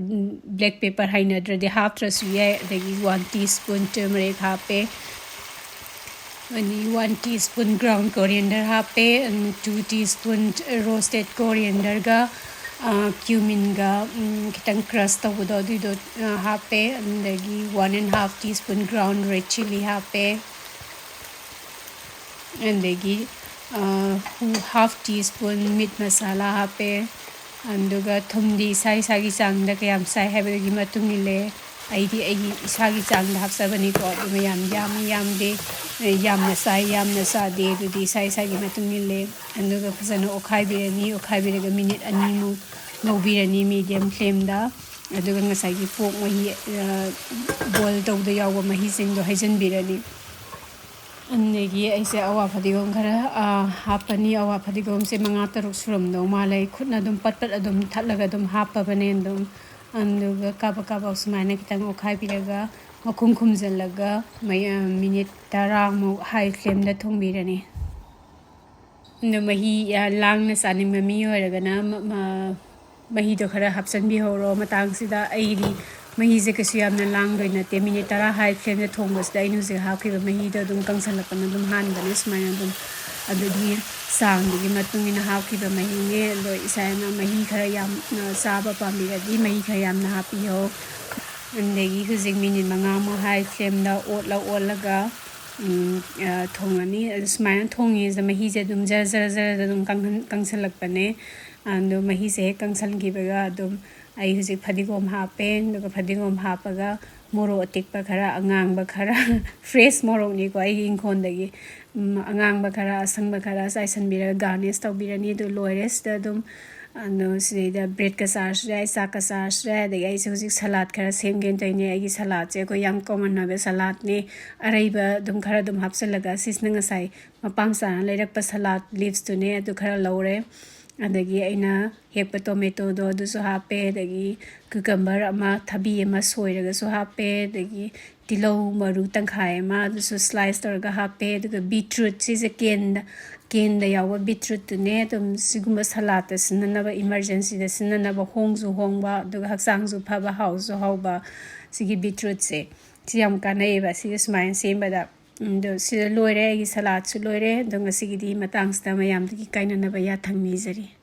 black pepper ꯍꯩꯅꯗ꯭ꯔꯗꯤ ꯍꯥꯞꯇ꯭ꯔꯁꯨ ꯌꯥꯏ꯫ ꯑꯗꯒꯤ one teaspoon turmeric ꯍꯥꯞꯄꯦ꯫ ꯑꯗꯒꯤ one teaspoon ground coriander ꯍꯥꯞꯄꯦ꯫ Two teaspoon roasted corianderꯒ cuminꯒ ꯈꯤꯇꯪ crush ꯇꯧꯕꯗꯣ, ꯑꯗꯨꯏꯗꯣ ꯍꯥꯞꯄꯦ꯫ ꯑꯗꯒꯤ one and half teaspoon ground red chilli ꯍꯥꯞꯄꯦ꯫ ꯑꯗꯒꯤ half teaspoon meat masala ꯍꯥꯞꯄꯦ꯫ ꯑꯗꯨꯒ ꯊꯨꯝꯗꯤ ꯏꯁꯥ ꯏꯁꯥꯒꯤ ꯆꯥꯡꯗ ꯀꯌꯥꯝ ꯆꯥꯏ ꯍꯥꯏꯕꯗꯨꯒꯤ ꯃꯇꯨꯡ ꯏꯜꯂꯦ꯫ ꯑꯩꯗꯤ ꯑꯩꯒꯤ ꯏꯁꯥꯒꯤ ꯆꯥꯡꯗ ꯍꯥꯞꯆꯕꯅꯤꯀꯣ꯫ ꯑꯗꯨ ꯃꯌꯥꯝ ꯌꯥꯝꯃꯤ ꯌꯥꯝꯗꯦ, ꯌꯥꯝꯅ ꯆꯥꯏ ꯌꯥꯝꯅ ꯆꯥꯗꯦ, ꯑꯗꯨꯗꯤ ꯏꯁꯥ ꯏꯁꯥꯒꯤ ꯃꯇꯨꯡ ꯏꯜꯂꯦ꯫ ꯑꯗꯨꯒ ꯐꯖꯅ ꯑꯣꯠꯈꯥꯏꯕꯤꯔꯅꯤ꯫ ꯑꯣꯠꯈꯥꯏꯕꯤꯔꯒ ꯃꯤꯅꯤꯠ ꯑꯅꯤꯃꯨꯛ ꯉꯧꯕꯤꯔꯅꯤ medium flameꯗ꯫ ꯑꯗꯨꯒ ꯉꯁꯥꯏꯒꯤ ꯄꯣꯛ ꯃꯍꯤ, boil ꯇꯧꯕꯗ ꯌꯥꯎꯕ ꯃꯍꯤꯁꯤꯡꯗꯣ ꯍꯩꯖꯤꯟꯕꯤꯔꯅꯤ꯫ ꯑꯗꯒꯤ ꯑꯩꯁꯦ ꯑꯋꯥ ꯐꯗꯤꯒꯣꯝ ꯈꯔ ꯍꯥꯞꯄꯅꯤ꯫ ꯑꯋꯥ ꯐꯗꯤꯒꯣꯝꯁꯦ ꯃꯉꯥ ꯇꯔꯨꯛ ꯁꯨꯔꯝꯗꯧ ꯃꯥꯜꯂꯦ꯫ ꯑꯩ ꯈꯨꯠꯅ ꯑꯗꯨꯝ ꯄꯠ ꯄꯠ ꯑꯗꯨꯝ ꯊꯠꯂꯒ ꯑꯗꯨꯝ ꯍꯥꯞꯄꯕꯅꯦ ꯑꯗꯨꯝ꯫ ꯑꯗꯨꯒ ꯀꯥꯕꯛ ꯀꯥꯕꯛ ꯁꯨꯃꯥꯏꯅ ꯈꯤꯇꯪ ꯑꯣꯠꯈꯥꯏꯕꯤꯔꯒ ꯃꯈꯨꯝ ꯈꯨꯝꯖꯤꯜꯂꯒ ꯃꯩ-, ꯃꯤꯅꯤꯠ ꯇꯔꯥꯃꯨꯛ high flameꯗ ꯊꯣꯡꯕꯤꯔꯅꯤ꯫ ꯑꯗꯣ ꯃꯍꯤ ꯂꯥꯡꯅ ꯆꯥꯅꯤꯡꯕ ꯃꯤ ꯑꯣꯏꯔꯒꯅ ꯃ-, ꯃ-, ꯃꯍꯤꯗꯣ ꯈꯔ ꯍꯥꯞꯆꯤꯟꯕꯤꯍꯧꯔꯣ꯫ ꯃꯇꯥꯡꯁꯤꯗ ꯑꯩꯒꯤꯗꯤ ꯃꯍꯤꯁꯦ ꯀꯩꯁꯨ ꯌꯥꯝꯅ ꯂꯥꯡꯗꯣꯏ ꯅꯠꯇꯦ꯫ ꯃꯤꯅꯤꯠ ꯇꯔꯥ high flameꯗ ꯊꯣꯡꯕꯁꯤꯗ ꯑꯩꯅ ꯍꯧꯖꯤꯛ ꯍꯥꯞꯈꯤꯕ ꯃꯍꯤꯗꯣ ꯑꯗꯨꯝ ꯀꯪꯁꯜꯂꯛꯄꯅ ꯑꯗꯨꯝ ꯍꯥꯟꯕꯅꯦ꯫ ꯁꯨꯃꯥꯏꯅ ꯑꯗꯨꯝ ꯑꯗꯨꯒꯤ ꯆꯥꯡꯗꯨꯒꯤ ꯃꯇꯨꯡ ꯏꯟꯅ ꯍꯥꯞꯈꯤꯕ ꯃꯍꯤꯅꯦ꯫ ꯑꯗꯣ ꯏꯁꯥꯅ ꯃꯍꯤ ꯈꯔ ꯌꯥꯝꯅ ꯆꯥꯕ ꯄꯥꯝꯕꯤꯔꯗꯤ ꯃꯍꯤ ꯈꯔ ꯌꯥꯝꯅ ꯍꯥꯞꯄꯤꯌꯣ꯫ ꯑꯗꯒꯤ ꯍꯧꯖꯤꯛ ꯃꯤꯅꯤꯠ ꯃꯉꯥꯃꯨꯛ high flameꯗ ꯑꯣꯠꯂ ꯑꯣꯠꯂꯒ ꯊꯣꯡꯉꯅꯤ꯫ ꯑꯗꯨ ꯁꯨꯃꯥꯏꯅ ꯊꯣꯡꯉꯤꯁꯤꯗ ꯃꯍꯤꯁꯦ ꯑꯗꯨꯝ ꯖꯔ ꯖꯔ ꯖꯔꯗ ꯑꯗꯨꯝ ꯀꯪꯍꯟ-, ꯀꯪꯁꯜꯂꯛꯄꯅꯦ꯫ ꯑꯗꯣ ꯃꯍꯤꯁꯦ ꯍꯦꯛ ꯀꯪꯁꯟꯈꯤꯕꯒ ꯑꯗꯨꯝ ꯑꯩ ꯍꯧꯖꯤꯛ ꯐꯗꯤꯒꯣꯝ ꯍꯥꯞꯄꯦ꯫ ꯑꯗꯨꯒ ꯐꯗꯤꯒꯣꯝ ꯍꯥꯞꯄꯒ ꯃꯣꯔꯣꯛ ꯑꯇꯦꯛꯄ ꯈꯔ, ꯑꯉꯥꯡꯕ ꯈꯔ, fresh ꯃꯣꯔꯣꯛꯅꯤꯀꯣ, ꯑꯩꯒꯤ ꯏꯪꯈꯣꯜꯗꯒꯤ꯫ ꯎꯝ, ꯑꯉꯥꯡꯕ ꯈꯔ, ꯑꯁꯪꯕ ꯈꯔ ꯆꯥꯏꯁꯟꯕꯤꯔꯒ garnish ꯇꯧꯕꯤꯔꯅꯤ꯫ ꯑꯗꯨ ꯂꯣꯏꯔꯦ꯫ ꯁꯤꯗ ꯑꯗꯨꯝ ꯑꯗꯣ ꯁꯤꯗꯩꯗ ꯕ꯭ꯔꯦꯗꯀ ꯆꯥꯔꯁꯨ ꯌꯥꯏ, ꯆꯥꯛꯀ ꯆꯥꯔꯁꯨ ꯌꯥꯏ꯫ ꯑꯗꯒꯤ ꯑꯩꯁꯦ ꯍꯧꯖꯤꯛ ꯁꯂꯥꯗ ꯈꯔ ꯁꯦꯝꯒꯦꯅ ꯇꯧꯔꯤꯅꯦ꯫ ꯑꯩꯒꯤ ꯁꯂꯥꯗꯁꯦ ꯑꯩꯈꯣꯏ ꯌꯥꯝ ꯀꯣꯃꯟ ꯑꯣꯏꯕ ꯁꯂꯥꯗꯅꯦ꯫ ꯑꯔꯩꯕ ꯑꯗꯨꯝ ꯈꯔ ꯑꯗꯨꯝ ꯍꯥꯞꯆꯤꯜꯂꯒ, ꯁꯤꯁꯤꯅ ꯉꯁꯥꯏ ꯃꯄꯥꯝ ꯆꯥꯅ ꯂꯩꯔꯛꯄ ꯁꯂꯥꯗ ꯂꯤꯞꯁꯇꯨꯅꯦ, ꯑꯗꯨ ꯈꯔ ꯂꯧꯔꯦ꯫ ꯑꯗꯒꯤ ꯑꯩꯅ ꯍꯦꯛꯄ ꯇꯣꯃꯦꯇꯣꯗꯣ ꯑꯗꯨꯁꯨ ꯍꯥꯞꯄꯦ꯫ ꯑꯗꯒꯤ ꯀꯨꯀꯝꯕꯔ ꯑꯃ, ꯊꯕꯤ ꯑꯃ ꯁꯣꯏꯔꯒꯁꯨ ꯍꯥꯞꯄꯦ꯫ ꯑꯗꯒꯤ ꯇꯤꯜꯍꯧ ꯃꯔꯨ ꯇꯪꯈꯥꯏ ꯑꯃ ꯑꯗꯨꯁꯨ ꯁ꯭ꯂꯥꯏꯁ ꯇꯧꯔꯒ ꯍꯥꯞꯄꯦ꯫ ꯑꯗꯨꯒ ꯕꯤꯠꯔꯨꯠ, ꯁꯤꯁꯦ ꯀꯦꯟꯗ, ꯀꯦꯟꯗ ꯌꯥꯎꯕ ꯕꯤꯠꯔꯨꯠꯇꯨꯅꯦ꯫ ꯑꯗꯨꯝ ꯁꯤꯒꯨꯝꯕ ꯁꯂꯥꯠꯇ ꯁꯤꯖꯤꯟꯅꯅꯕ, ꯏꯃꯔꯖꯦꯟꯁꯤꯗ ꯁꯤꯖꯤꯟꯅꯅꯕ, ꯍꯣꯡꯁꯨ ꯍꯣꯡꯕ, ꯑꯗꯨꯒ ꯍꯛꯆꯥꯡꯁꯨ ꯐꯕ, ꯍꯥꯎꯁꯨ ꯍꯥꯎꯕ ꯁꯤꯒꯤ ꯕꯤꯠꯔꯨꯠꯁꯦ꯫ ꯁꯤ ꯌꯥꯝ ꯀꯥꯟꯅꯩꯌꯦꯕ ꯁꯤꯒꯤ ꯁꯨꯃꯥꯏꯅ ꯁꯦꯝꯕꯗ꯫ ꯎꯝ, ꯑꯗꯣ ꯁꯤꯗ ꯂꯣꯏꯔꯦ, ꯑꯩꯒꯤ ꯁꯂꯥꯠꯁꯨ ꯂꯣꯏꯔꯦ꯫ ꯑꯗꯣ ꯉꯁꯤꯒꯤꯗꯤ ꯃꯇꯥꯡꯁꯤꯗ ꯃꯌꯥꯝꯗꯒꯤ ꯀꯥꯏꯅꯅꯕ ꯌꯥꯊꯪ ꯅꯤꯖꯔꯤ꯫